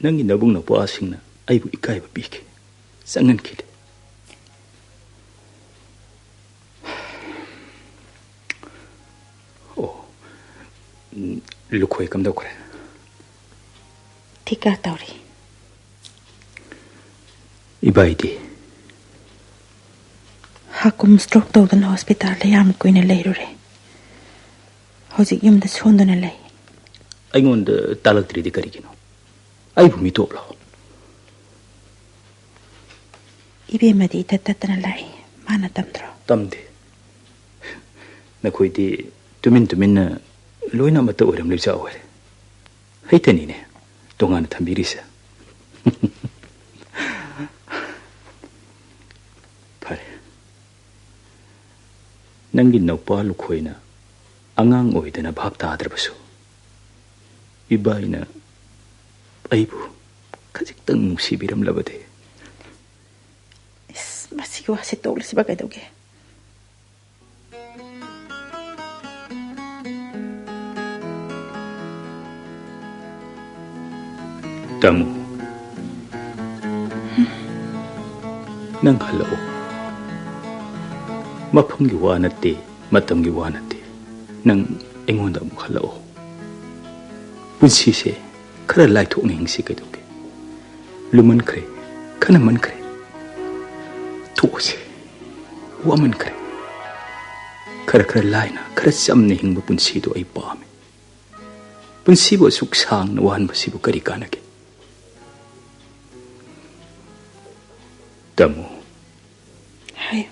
ꯅꯪꯒꯤ ꯅꯕꯨꯡ ꯅꯄ꯭ꯋꯥꯁꯤꯡꯅ ꯑꯩꯕꯨ ꯏꯀꯥꯏꯕ ꯄꯤꯈꯤ, ꯆꯪꯍꯟꯈꯤꯗꯦ꯫ ꯑꯣ, ꯎꯝ, ꯂꯨꯈꯣꯏ ꯀꯝꯗꯧꯈ꯭ꯔꯦ? ꯊꯤꯀꯥ ꯇꯧꯔꯤ꯫ ꯏꯕꯥꯏꯗꯤ? ꯍꯥꯀꯨꯝ ꯁ꯭ꯇ꯭ꯔꯣꯛ ꯇꯧꯗꯨꯅ ꯍꯣꯁꯄꯤꯇꯥꯜꯗ ꯌꯥꯝ ꯀꯨꯏꯅ ꯂꯩꯔꯨꯔꯦ꯫ ꯍꯧꯖꯤꯛ ꯌꯨꯝꯗ ꯁꯣꯟꯗꯨꯅ ꯂꯩ꯫ ꯑꯩꯉꯣꯟꯗ ꯇꯥꯛꯂꯛꯇ꯭ꯔꯤꯗꯤ ꯀꯔꯤꯒꯤꯅꯣ? ꯑꯩꯕꯨ ꯃꯤꯇꯣꯞꯂꯣ? ꯏꯕꯦꯝꯃꯗꯤ ꯏꯇꯠ ꯇꯠꯇꯅ ꯂꯥꯛꯏ꯫ ꯃꯥꯅ ꯇꯝꯗ꯭ꯔꯣ? ꯇꯝꯗꯦ꯫ ꯅꯈꯣꯏꯗꯤ ꯇꯨꯃꯤꯟ ꯇꯨꯃꯤꯟꯅ ꯂꯣꯏꯅ ꯑꯃꯠꯇ ꯑꯣꯏꯔꯝꯂꯤꯕꯖꯥꯠ ꯑꯣꯏꯔꯦ꯫ ꯍꯩꯇꯅꯤꯅꯦ ꯇꯣꯉꯥꯟꯅ ꯊꯝꯕꯤꯔꯤꯁꯦ꯫ ꯐꯔꯦ꯫ ꯅꯪꯒꯤ ꯅꯧꯄꯥ ꯂꯨꯈꯣꯏꯅ ꯑꯉꯥꯡ ꯑꯣꯏꯗꯅ ꯚꯥꯞ ꯇꯥꯗ꯭ꯔꯕꯁꯨ, ꯏꯕꯥꯏꯅ ꯑꯩꯕꯨ ꯈꯖꯤꯛꯇꯪ ꯅꯨꯡꯁꯤꯕꯤꯔꯝꯂꯕꯗꯤ꯫ ꯃꯁꯤꯒꯤ ꯋꯥꯁꯦ ꯇꯣꯛꯂꯁꯤꯕ ꯀꯩꯗꯧꯒꯦ? ꯇꯥꯃꯣ, ꯅꯪ ꯍꯜꯂꯛꯑꯣ꯫ ꯃꯐꯝꯒꯤ ꯋꯥ ꯅꯠꯇꯦ, ꯃꯇꯝꯒꯤ ꯋꯥ ꯅꯠꯇꯦ꯫ ꯅꯪ ꯑꯩꯉꯣꯟꯗ ꯑꯃꯨꯛ ꯍꯜꯂꯛꯑꯣ꯫ ꯄꯨꯟꯁꯤꯁꯦ ꯈꯔ ꯂꯥꯏꯊꯣꯛꯅ ꯍꯤꯡꯁꯤ ꯀꯩꯗꯧꯒꯦ? ꯂꯨꯃꯟꯈ꯭ꯔꯦ, ꯈꯟꯅꯃꯟꯈ꯭ꯔꯦ, ꯇꯣꯛꯑꯁꯦ꯫ ꯋꯥꯃꯟꯈ꯭ꯔꯦ꯫ ꯈꯔ ꯈꯔ ꯂꯥꯏꯅ, ꯈꯔ ꯆꯝꯅ ꯍꯤꯡꯕ ꯄꯨꯟꯁꯤꯗꯣ ꯑꯩ ꯄꯥꯝꯃꯤ꯫ ꯄꯨꯟꯁꯤꯕꯨ ꯑꯁꯨꯛ ꯁꯥꯡꯅ ꯋꯥꯍꯟꯕꯁꯤꯕꯨ ꯀꯔꯤ ꯀꯥꯟꯅꯒꯦ? ꯇꯥꯃꯣ꯫ ꯍꯥꯏꯌꯨ꯫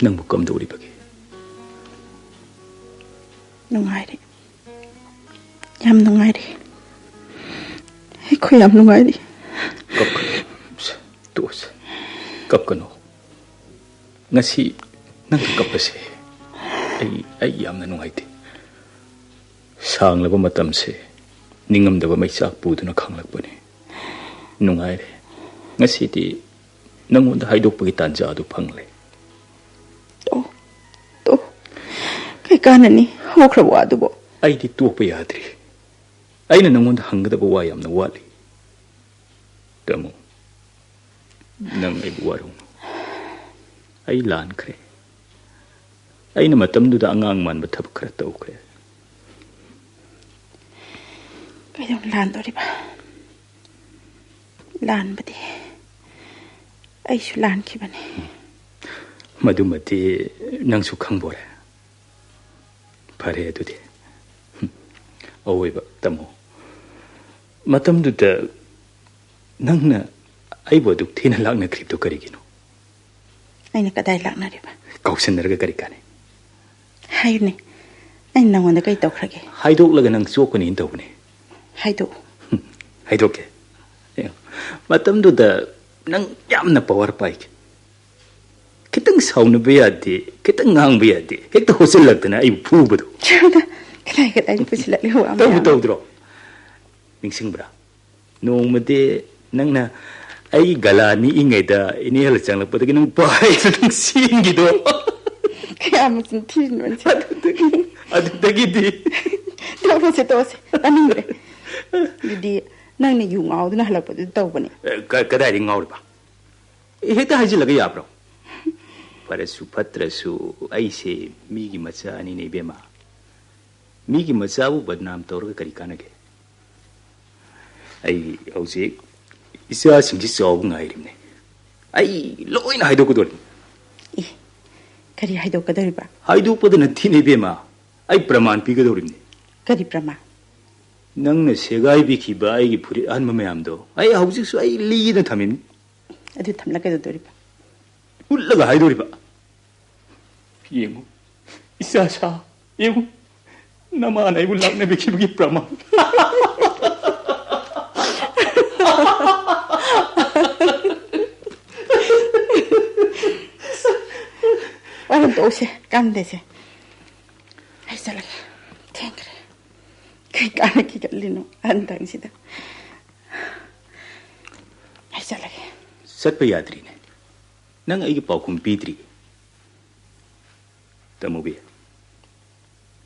ꯅꯪꯕꯨ ꯀꯝꯗꯧꯔꯤꯕꯒꯦ? ꯅꯨꯡꯉꯥꯏꯔꯤ꯫ ꯌꯥꯝ ꯅꯨꯡꯉꯥꯏꯔꯤ꯫ ꯑꯩꯈꯣꯏ ꯌꯥꯝ ꯅꯨꯡꯉꯥꯏꯔꯤ꯫ ꯀꯞꯀꯅꯨ꯫ ꯇꯣꯛꯑꯁꯦ꯫ ꯀꯞꯀꯅꯨ꯫ ꯉꯁꯤ ꯅꯪꯒ ꯀꯞꯄꯁꯦ ꯑꯩ, ꯑꯩ ꯌꯥꯝꯅ ꯅꯨꯡꯉꯥꯏꯇꯦ꯫ ꯁꯥꯡꯂꯕ ꯃꯇꯝꯁꯦ ꯅꯤꯡꯉꯝꯗꯕ ꯃꯩꯆꯥꯛ ꯄꯨꯗꯨꯅ ꯈꯥꯡꯂꯛꯄꯅꯤ꯫ ꯅꯨꯡꯉꯥꯏꯔꯦ꯫ ꯉꯁꯤꯗꯤ ꯅꯪꯉꯣꯟꯗ ꯍꯥꯏꯗꯣꯛꯄꯒꯤ ꯇꯥꯟꯖꯥ ꯑꯗꯨ ꯐꯪꯂꯦ꯫ ꯇꯣ, ꯇꯣ꯫ ꯀꯩ ꯀꯥꯟꯅꯅꯤ? ꯍꯧꯈ꯭ꯔꯕ ꯋꯥꯗꯨꯕꯨ꯫ ꯑꯩꯗꯤ ꯇꯣꯛꯄ ꯌꯥꯗ꯭ꯔꯤ꯫ ꯑꯩꯅ ꯅꯪꯉꯣꯟꯗ ꯍꯪꯒꯗꯕ ꯋꯥ ꯌꯥꯝꯅ ꯋꯥꯠꯂꯤ꯫ ꯇꯥꯃꯣ, ꯅꯪ ꯑꯩꯕꯨ ꯋꯥꯔꯧꯅꯨ꯫ ꯑꯩ ꯂꯥꯟꯈ꯭ꯔꯦ꯫ ꯑꯩꯅ ꯃꯇꯝꯗꯨꯗ ꯑꯉꯥꯡ ꯃꯥꯟꯕ ꯊꯕꯛ ꯈꯔ ꯇꯧꯈ꯭ꯔꯦ꯫ ꯀꯩꯗꯧ ꯂꯥꯟꯗꯣꯔꯤꯕ? ꯂꯥꯟꯕꯗꯤ ꯑꯩꯁꯨ ꯂꯥꯟꯈꯤꯕꯅꯤ꯫ ꯃꯗꯨꯃꯗꯤ ꯅꯪꯁꯨ ꯈꯪꯕꯣꯔꯦ꯫ ꯐꯔꯦ ꯑꯗꯨꯗꯤ꯫ ꯑꯋꯣꯏꯕ ꯇꯥꯃꯣ, ꯃꯇꯝꯗꯨꯗ ꯅꯪꯅ ꯑꯩꯕꯨ ꯑꯗꯨꯛ ꯊꯤꯅ ꯂꯥꯛꯅꯈ꯭ꯔꯤꯕꯗꯨ ꯀꯔꯤꯒꯤꯅꯣ? ꯑꯩꯅ ꯀꯗꯥꯏ ꯂꯥꯛꯅꯔꯤꯕ? ꯀꯥꯎꯁꯟꯅꯔꯒ ꯀꯔꯤ ꯀꯥꯟꯅꯩ? ꯍꯥꯏꯌꯨꯅꯦ, ꯑꯩꯅ ꯅꯪꯉꯣꯟꯗ ꯀꯔꯤ ꯇꯧꯈ꯭ꯔꯒꯦ? ꯍꯥꯏꯗꯣꯛꯂꯒ ꯅꯪ ꯆꯣꯛꯀꯅꯤꯅ ꯇꯧꯕꯅꯦ꯫ ꯍꯥꯏꯗꯣꯛꯎ꯫ ꯍꯥꯏꯗꯣꯛꯀꯦ꯫ ꯌꯦꯡꯉꯣ, ꯃꯇꯝꯗꯨꯗ ꯅꯪ ꯌꯥꯝꯅ ꯄꯋꯥꯔ ꯄꯥꯏꯈꯤ꯫ ꯈꯤꯇꯪ ꯁꯥꯎꯅꯕ ꯌꯥꯗꯦ, ꯈꯤꯇꯪ ꯉꯥꯡꯕ ꯌꯥꯗꯦ, ꯍꯦꯛꯇ ꯍꯣꯠꯆꯤꯜꯂꯛꯇꯅ ꯑꯩꯕꯨ ꯐꯨꯕꯗꯣ꯫ ꯀꯗꯥꯏ ꯀꯗꯥꯏꯗ ꯄꯨꯁꯤꯜꯂꯛꯂꯤꯕ ꯋꯥ ꯇꯧꯕ ꯃꯌꯥꯝ? ꯇꯧꯗ꯭ꯔꯣ? ꯅꯤꯡꯁꯤꯡꯕ꯭ꯔꯥ? ꯅꯣꯡꯃꯗꯤ ꯅꯪꯅ ꯑꯩꯒꯤ ꯒꯂꯥ ꯅꯤꯛꯏꯉꯩꯗ ꯏꯅꯦ ꯍꯜꯂ ꯆꯪꯂꯛꯄꯗꯒꯤ ꯅꯪ ꯄꯥꯏꯗꯅ ꯅꯪ ꯆꯦꯟꯈꯤꯗꯣ꯫ ꯀꯌꯥꯝ ꯃꯆꯤꯟ ꯊꯤꯔꯤꯅꯣ ꯅꯪꯁꯦ? ꯑꯗꯨꯗꯒꯤ, ꯑꯗꯨꯗꯒꯤꯗꯤ꯫ ꯇꯣꯛꯑꯁꯦ, ꯇꯣꯛꯑꯁꯦ꯫ ꯇꯥꯅꯤꯡꯗ꯭ꯔꯦ꯫ ꯑꯗꯨꯗꯤ ꯅꯪꯅ ꯌꯨ ꯉꯥꯎꯗꯅ ꯍꯜꯂꯛꯄꯗꯨꯗ ꯇꯧꯕꯅꯦ꯫ ꯑꯦ, ꯀ-, ꯀꯗꯥꯏꯗꯒꯤ ꯉꯥꯎꯔꯤꯕ? ꯑꯦ, ꯍꯦꯛꯇ ꯍꯥꯏꯖꯤꯜꯂꯒ ꯌꯥꯕ꯭ꯔꯣ? ꯐꯔꯁꯨ ꯐꯠꯇ꯭ꯔꯁꯨ ꯑꯩꯁꯦ ꯃꯤꯒꯤ ꯃꯆꯥꯅꯤꯅꯦ ꯏꯕꯦꯝꯃ꯫ ꯃꯤꯒꯤ ꯃꯆꯥꯕꯨ ꯕꯗꯅꯥꯝ ꯇꯧꯔꯒ ꯀꯔꯤ ꯀꯥꯟꯅꯒꯦ? ꯑꯩ ꯍꯧꯖꯤꯛ ꯏꯆꯥꯁꯤꯡꯁꯤ ꯆꯥꯎꯕ ꯉꯥꯏꯔꯤꯕꯅꯦ꯫ ꯑꯩ ꯂꯣꯏꯅ ꯍꯥꯏꯗꯣꯛꯀꯗꯧꯔꯤꯅꯤ꯫ ꯑꯦ, ꯀꯔꯤ ꯍꯥꯏꯗꯣꯛꯀꯗꯧꯔꯤꯕ? ꯍꯥꯏꯗꯣꯛꯄꯗ ꯅꯠꯇꯦꯅꯦ ꯏꯕꯦꯝꯃ, ꯑꯩ ꯄ꯭ꯔꯃꯥꯟ ꯄꯤꯒꯗꯧꯔꯤꯕꯅꯤ꯫ ꯀꯔꯤ ꯄ꯭ꯔꯃꯥꯟ? ꯅꯪꯅ ꯁꯦꯒꯥꯏꯕꯤꯈꯤꯕ ꯑꯩꯒꯤ ꯐꯨꯔꯤꯠ ꯑꯍꯟꯕ ꯃꯌꯥꯝꯗꯣ ꯑꯩ ꯍꯧꯖꯤꯛꯁꯨ ꯑꯩ ꯂꯤꯗꯅ ꯊꯝꯃꯤꯕꯅꯤ꯫ ꯑꯗꯨ ꯊꯝꯂ ꯀꯩꯗꯧꯗꯣꯔꯤꯕ? ꯎꯠꯂꯒ ꯍꯥꯏꯗꯣꯔꯤꯕ꯫ ꯌꯦꯡꯉꯨ, ꯏꯆꯥ ꯁꯥ, ꯌꯦꯡꯉꯨ, ꯅꯃꯥꯅ ꯑꯩꯕꯨ ꯂꯥꯛꯅꯕꯤꯈꯤꯕꯒꯤ ꯄ꯭ꯔꯃꯥꯟ꯫ ꯋꯥꯔꯝ ꯇꯣꯛꯎꯁꯦ, ꯀꯥꯟꯗꯦꯁꯦ꯫ ꯑꯩ ꯆꯠꯂꯒꯦ꯫ ꯊꯦꯡꯈ꯭ꯔꯦ꯫ ꯀꯩ ꯀꯥꯟꯅ ꯀꯤꯒꯠꯂꯤꯅꯣ ꯑꯍꯟ ꯊꯪꯁꯤꯗ? ꯑꯩ ꯆꯠꯂꯒꯦ꯫ ꯆꯠꯄ ꯌꯥꯗ꯭ꯔꯤꯅꯦ꯫ ꯅꯪ ꯑꯩꯒꯤ ꯄꯥꯎꯈꯨꯝ ꯄꯤꯗ꯭ꯔꯤ꯫ ꯇꯃꯨꯕꯤ,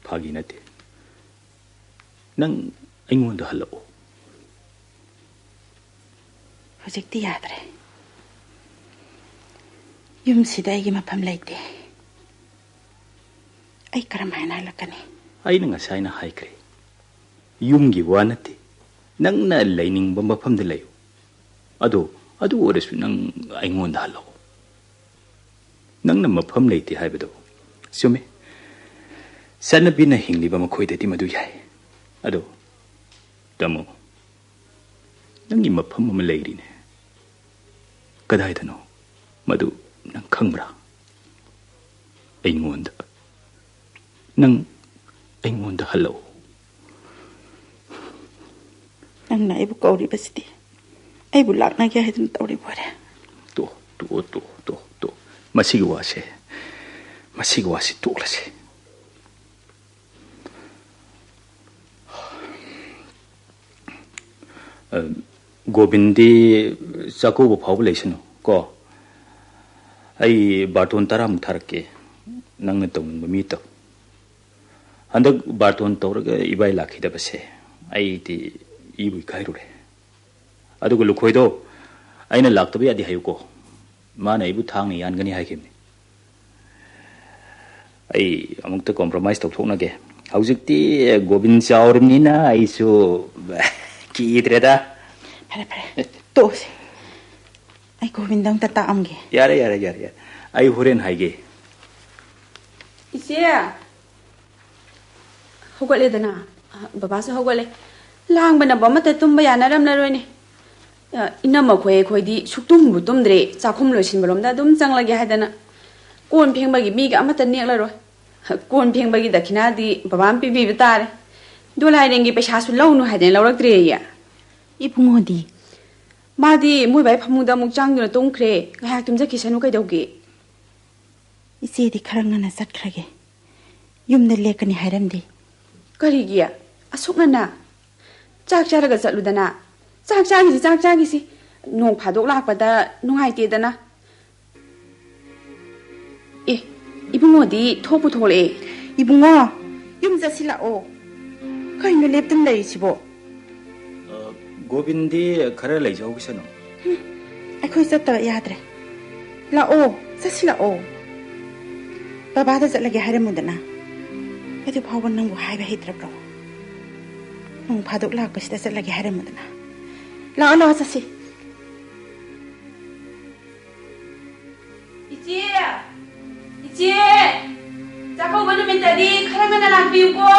ꯐꯥꯒꯤ ꯅꯠꯇꯦ꯫ ꯅꯪ ꯑꯩꯉꯣꯟꯗ ꯍꯜꯂꯛꯑꯣ꯫ ꯍꯧꯖꯤꯛꯇꯤ ꯌꯥꯗ꯭ꯔꯦ꯫ ꯌꯨꯝꯁꯤꯗ ꯑꯩꯒꯤ ꯃꯐꯝ ꯂꯩꯇꯦ꯫ ꯑꯩ ꯀꯔꯝ ꯍꯥꯏꯅ ꯍꯜꯂꯛꯀꯅꯤ? ꯑꯩꯅ ꯉꯁꯥꯏꯅ ꯍꯥꯏꯈ꯭ꯔꯦ, ꯌꯨꯝꯒꯤ ꯋꯥ ꯅꯠꯇꯦ, ꯅꯪꯅ ꯂꯩꯅꯤꯡꯕ ꯃꯐꯝꯗ ꯂꯩꯌꯨ꯫ ꯑꯗꯣ, ꯑꯗꯨ ꯑꯣꯏꯔꯁꯨ ꯅꯪ ꯑꯩꯉꯣꯟꯗ ꯍꯜꯂꯛꯑꯣ꯫ ꯅꯪꯅ ꯃꯐꯝ ꯂꯩꯇꯦ ꯍꯥꯏꯕꯗꯣ ꯆꯨꯝꯃꯤ꯫ ꯆꯠꯅꯕꯤꯅ ꯍꯤꯡꯂꯤꯕ ꯃꯈꯣꯏꯗꯗꯤ ꯃꯗꯨ ꯌꯥꯏ꯫ ꯑꯗꯣ, ꯇꯥꯃꯣ, ꯅꯪꯒꯤ ꯃꯐꯝ ꯑꯃ ꯂꯩꯔꯤꯅꯦ꯫ ꯀꯗꯥꯏꯗꯅꯣ? ꯃꯗꯨ ꯅꯪ ꯈꯪꯕ꯭ꯔꯥ? ꯑꯩꯉꯣꯟꯗ꯫ ꯅꯪ ꯑꯩꯉꯣꯟꯗ ꯍꯜꯂꯛꯎ꯫ ꯅꯪꯅ ꯑꯩꯕꯨ ꯀꯧꯔꯤꯕꯁꯤꯗꯤ ꯑꯩꯕꯨ ꯂꯥꯛꯅꯒꯦ ꯍꯥꯏꯗꯨꯅ ꯇꯧꯔꯤꯕ ꯑꯣꯏꯔꯦ꯫ ꯇꯣ, ꯇꯣ, ꯇꯣ, ꯇꯣ, ꯇꯣ꯫ ꯃꯁꯤꯒꯤ ꯋꯥꯁꯦ, ꯃꯁꯤꯒꯤ ꯋꯥꯁꯤ ꯇꯣꯛꯂꯁꯤ꯫ ꯑ, ꯒꯣꯕꯤꯟꯗꯤ ꯆꯥꯛꯀꯧꯕ ꯐꯥꯎꯕ ꯂꯩꯁꯅꯨ ꯀꯣ꯫ ꯑꯩ ꯕꯥꯔꯇꯣꯟ ꯇꯔꯥꯃꯨꯛ ꯊꯥꯔꯛꯀꯦ, ꯅꯪꯅ ꯇꯧꯅꯤꯡꯕ ꯃꯤ ꯇꯧ꯫ ꯍꯟꯗꯛ ꯕꯥꯔꯇꯣꯟ ꯇꯧꯔꯒ ꯏꯕꯥꯏ ꯂꯥꯛꯈꯤꯗꯕꯁꯦ ꯑꯩꯗꯤ ꯏꯕꯨ ꯏꯀꯥꯏꯔꯨꯔꯦ꯫ ꯑꯗꯨꯒ ꯂꯨꯈꯣꯏꯗꯣ ꯑꯩꯅ ꯂꯥꯛꯇꯕ ꯌꯥꯗꯦ ꯍꯥꯏꯌꯨꯀꯣ, ꯃꯥꯅ ꯑꯩꯕꯨ ꯊꯥꯡꯅ ꯌꯥꯟꯒꯅꯤ ꯍꯥꯏꯈꯤꯕꯅꯤ꯫ ꯑꯩ ꯑꯃꯨꯛꯇ compromise ꯇꯧꯊꯣꯛꯅꯒꯦ꯫ ꯍꯧꯖꯤꯛꯇꯤ ꯒꯣꯕꯤꯟ ꯆꯥꯎꯔꯕꯅꯤꯅ ꯑꯩꯁꯨ ꯀꯤꯗ꯭ꯔꯦꯗ꯫ ꯐꯔꯦ, ꯐꯔꯦ, ꯇꯣꯛꯑꯁꯤ꯫ ꯑꯩ ꯒꯣꯕꯤꯟꯗ ꯑꯝꯇ ꯇꯥꯛꯑꯝꯒꯦ꯫ ꯌꯥꯔꯦ, ꯌꯥꯔꯦ, ꯌꯥꯔꯦ, ꯌꯥꯔꯦ꯫ ꯑꯩ ꯍꯣꯔꯦꯟ ꯍꯥꯏꯒꯦ꯫ ꯏꯆꯦ, ꯍꯧꯒꯠꯂꯦꯗꯅ꯫ ꯑ, ꯕꯕꯥꯁꯨ ꯍꯧꯒꯠꯂꯦ꯫ ꯂꯥꯡꯕꯅꯕꯨ ꯑꯃꯠꯇ ꯇꯨꯝꯕ ꯌꯥꯅꯔꯝꯂꯔꯣꯏꯅꯦ꯫ ꯑ, ꯏꯅꯝꯃ ꯈꯣꯏ ꯑꯩꯈꯣꯏꯗꯤ ꯁꯨꯛꯇꯨꯝꯕꯨ ꯇꯨꯝꯗ꯭ꯔꯦ, ꯆꯥꯛꯈꯨꯝ ꯂꯣꯏꯁꯤꯟꯕꯔꯣꯝꯗ ꯑꯗꯨꯝ ꯆꯪꯂꯒꯦ ꯍꯥꯏꯗꯅ꯫ ꯀꯣꯟ ꯐꯦꯡꯕꯒꯤ ꯃꯤꯒ ꯑꯃꯠꯇ ꯅꯦꯛꯂꯔꯣꯏ꯫ ꯀꯣꯟ ꯐꯦꯡꯕꯒꯤ ꯗꯈꯤꯅꯥꯗꯤ ꯕꯕꯥꯅ ꯄꯤꯕꯤꯕ ꯇꯥꯔꯦ꯫ ꯗꯣꯂꯥꯏꯔꯦꯟꯒꯤ ꯄꯩꯁꯥꯁꯨ ꯂꯧꯅꯨ ꯍꯥꯏꯗꯅ ꯂꯧꯔꯛꯇ꯭ꯔꯦꯌꯦ꯫ ꯏꯕꯨꯡꯉꯣꯗꯤ? ꯃꯥꯗꯤ ꯃꯣꯏ ꯕꯥꯏ ꯐꯃꯨꯡꯗ ꯑꯃꯨꯛ ꯆꯪꯗꯨꯅ ꯇꯨꯝꯈ꯭ꯔꯦ꯫ ꯉꯥꯏꯍꯥꯛ ꯇꯨꯝꯖꯈꯤꯁꯅꯨ ꯀꯩꯗꯧꯒꯦ? ꯏꯆꯦꯗꯤ ꯈꯔ ꯉꯟꯅ ꯆꯠꯈ꯭ꯔꯒꯦ꯫ ꯌꯨꯝꯗ ꯂꯦꯛꯀꯅꯤ ꯍꯥꯏꯔꯝꯗꯦ꯫ ꯀꯔꯤꯒꯤ? ꯑꯁꯨꯛ ꯉꯟꯅ? ꯆꯥꯛ ꯆꯥꯔꯒ ꯆꯠꯂꯨꯗꯅ꯫ ꯆꯥꯛ ꯆꯥꯈꯤꯁꯤ, ꯆꯥꯛ ꯆꯥꯈꯤꯁꯤ꯫ ꯅꯣꯡ ꯐꯥꯗꯣꯛ ꯂꯥꯛꯄꯗ ꯅꯨꯡꯉꯥꯏꯇꯦꯗꯅ꯫ ꯑꯦ, ꯏꯕꯨꯡꯉꯣꯗꯤ ꯊꯣꯛꯄꯨ ꯊꯣꯛꯂꯛꯑꯦ꯫ ꯏꯕꯨꯡꯉꯣ, ꯌꯨꯝ ꯆꯠꯁꯤꯜꯂꯛꯑꯣ꯫ ꯀꯩꯅꯣ ꯂꯦꯞꯇꯨꯅ ꯂꯩꯔꯤꯁꯤꯕꯣ? ꯑ, ꯒꯣꯕꯤꯟꯗꯤ ꯈꯔ ꯂꯩꯖꯍꯧꯈꯤꯁꯅꯨ꯫ ꯍꯨꯝ, ꯑꯩꯈꯣꯏ ꯆꯠꯇꯕ ꯌꯥꯗ꯭ꯔꯦ꯫ ꯂꯥꯛꯑꯣ, ꯆꯠꯁꯤꯜꯂꯛꯑꯣ꯫ ꯕꯕꯥꯗ ꯆꯠꯂꯒꯦ ꯍꯥꯏꯔꯝꯃꯨꯗꯅ꯫ ꯑꯗꯨ ꯐꯥꯎꯕ ꯅꯪꯕꯨ ꯍꯥꯏꯕ ꯍꯩꯇ꯭ꯔꯕ꯭ꯔꯣ? ꯅꯣꯡ ꯐꯥꯗꯣꯛ ꯂꯥꯛꯄꯁꯤꯗ ꯆꯠꯂꯒꯦ ꯍꯥꯏꯔꯝꯃꯨꯗꯅ꯫ ꯂꯥꯛꯑꯣ, ꯂꯥꯛꯑꯣ, ꯆꯠꯁꯤ꯫ ꯏꯆꯦ! ꯏꯆꯦ! ꯆꯥꯛꯀꯧꯕ ꯅꯨꯃꯤꯠꯇꯗꯤ ꯈꯔ ꯉꯟꯅ ꯂꯥꯛꯄꯤꯌꯨꯀꯣ꯫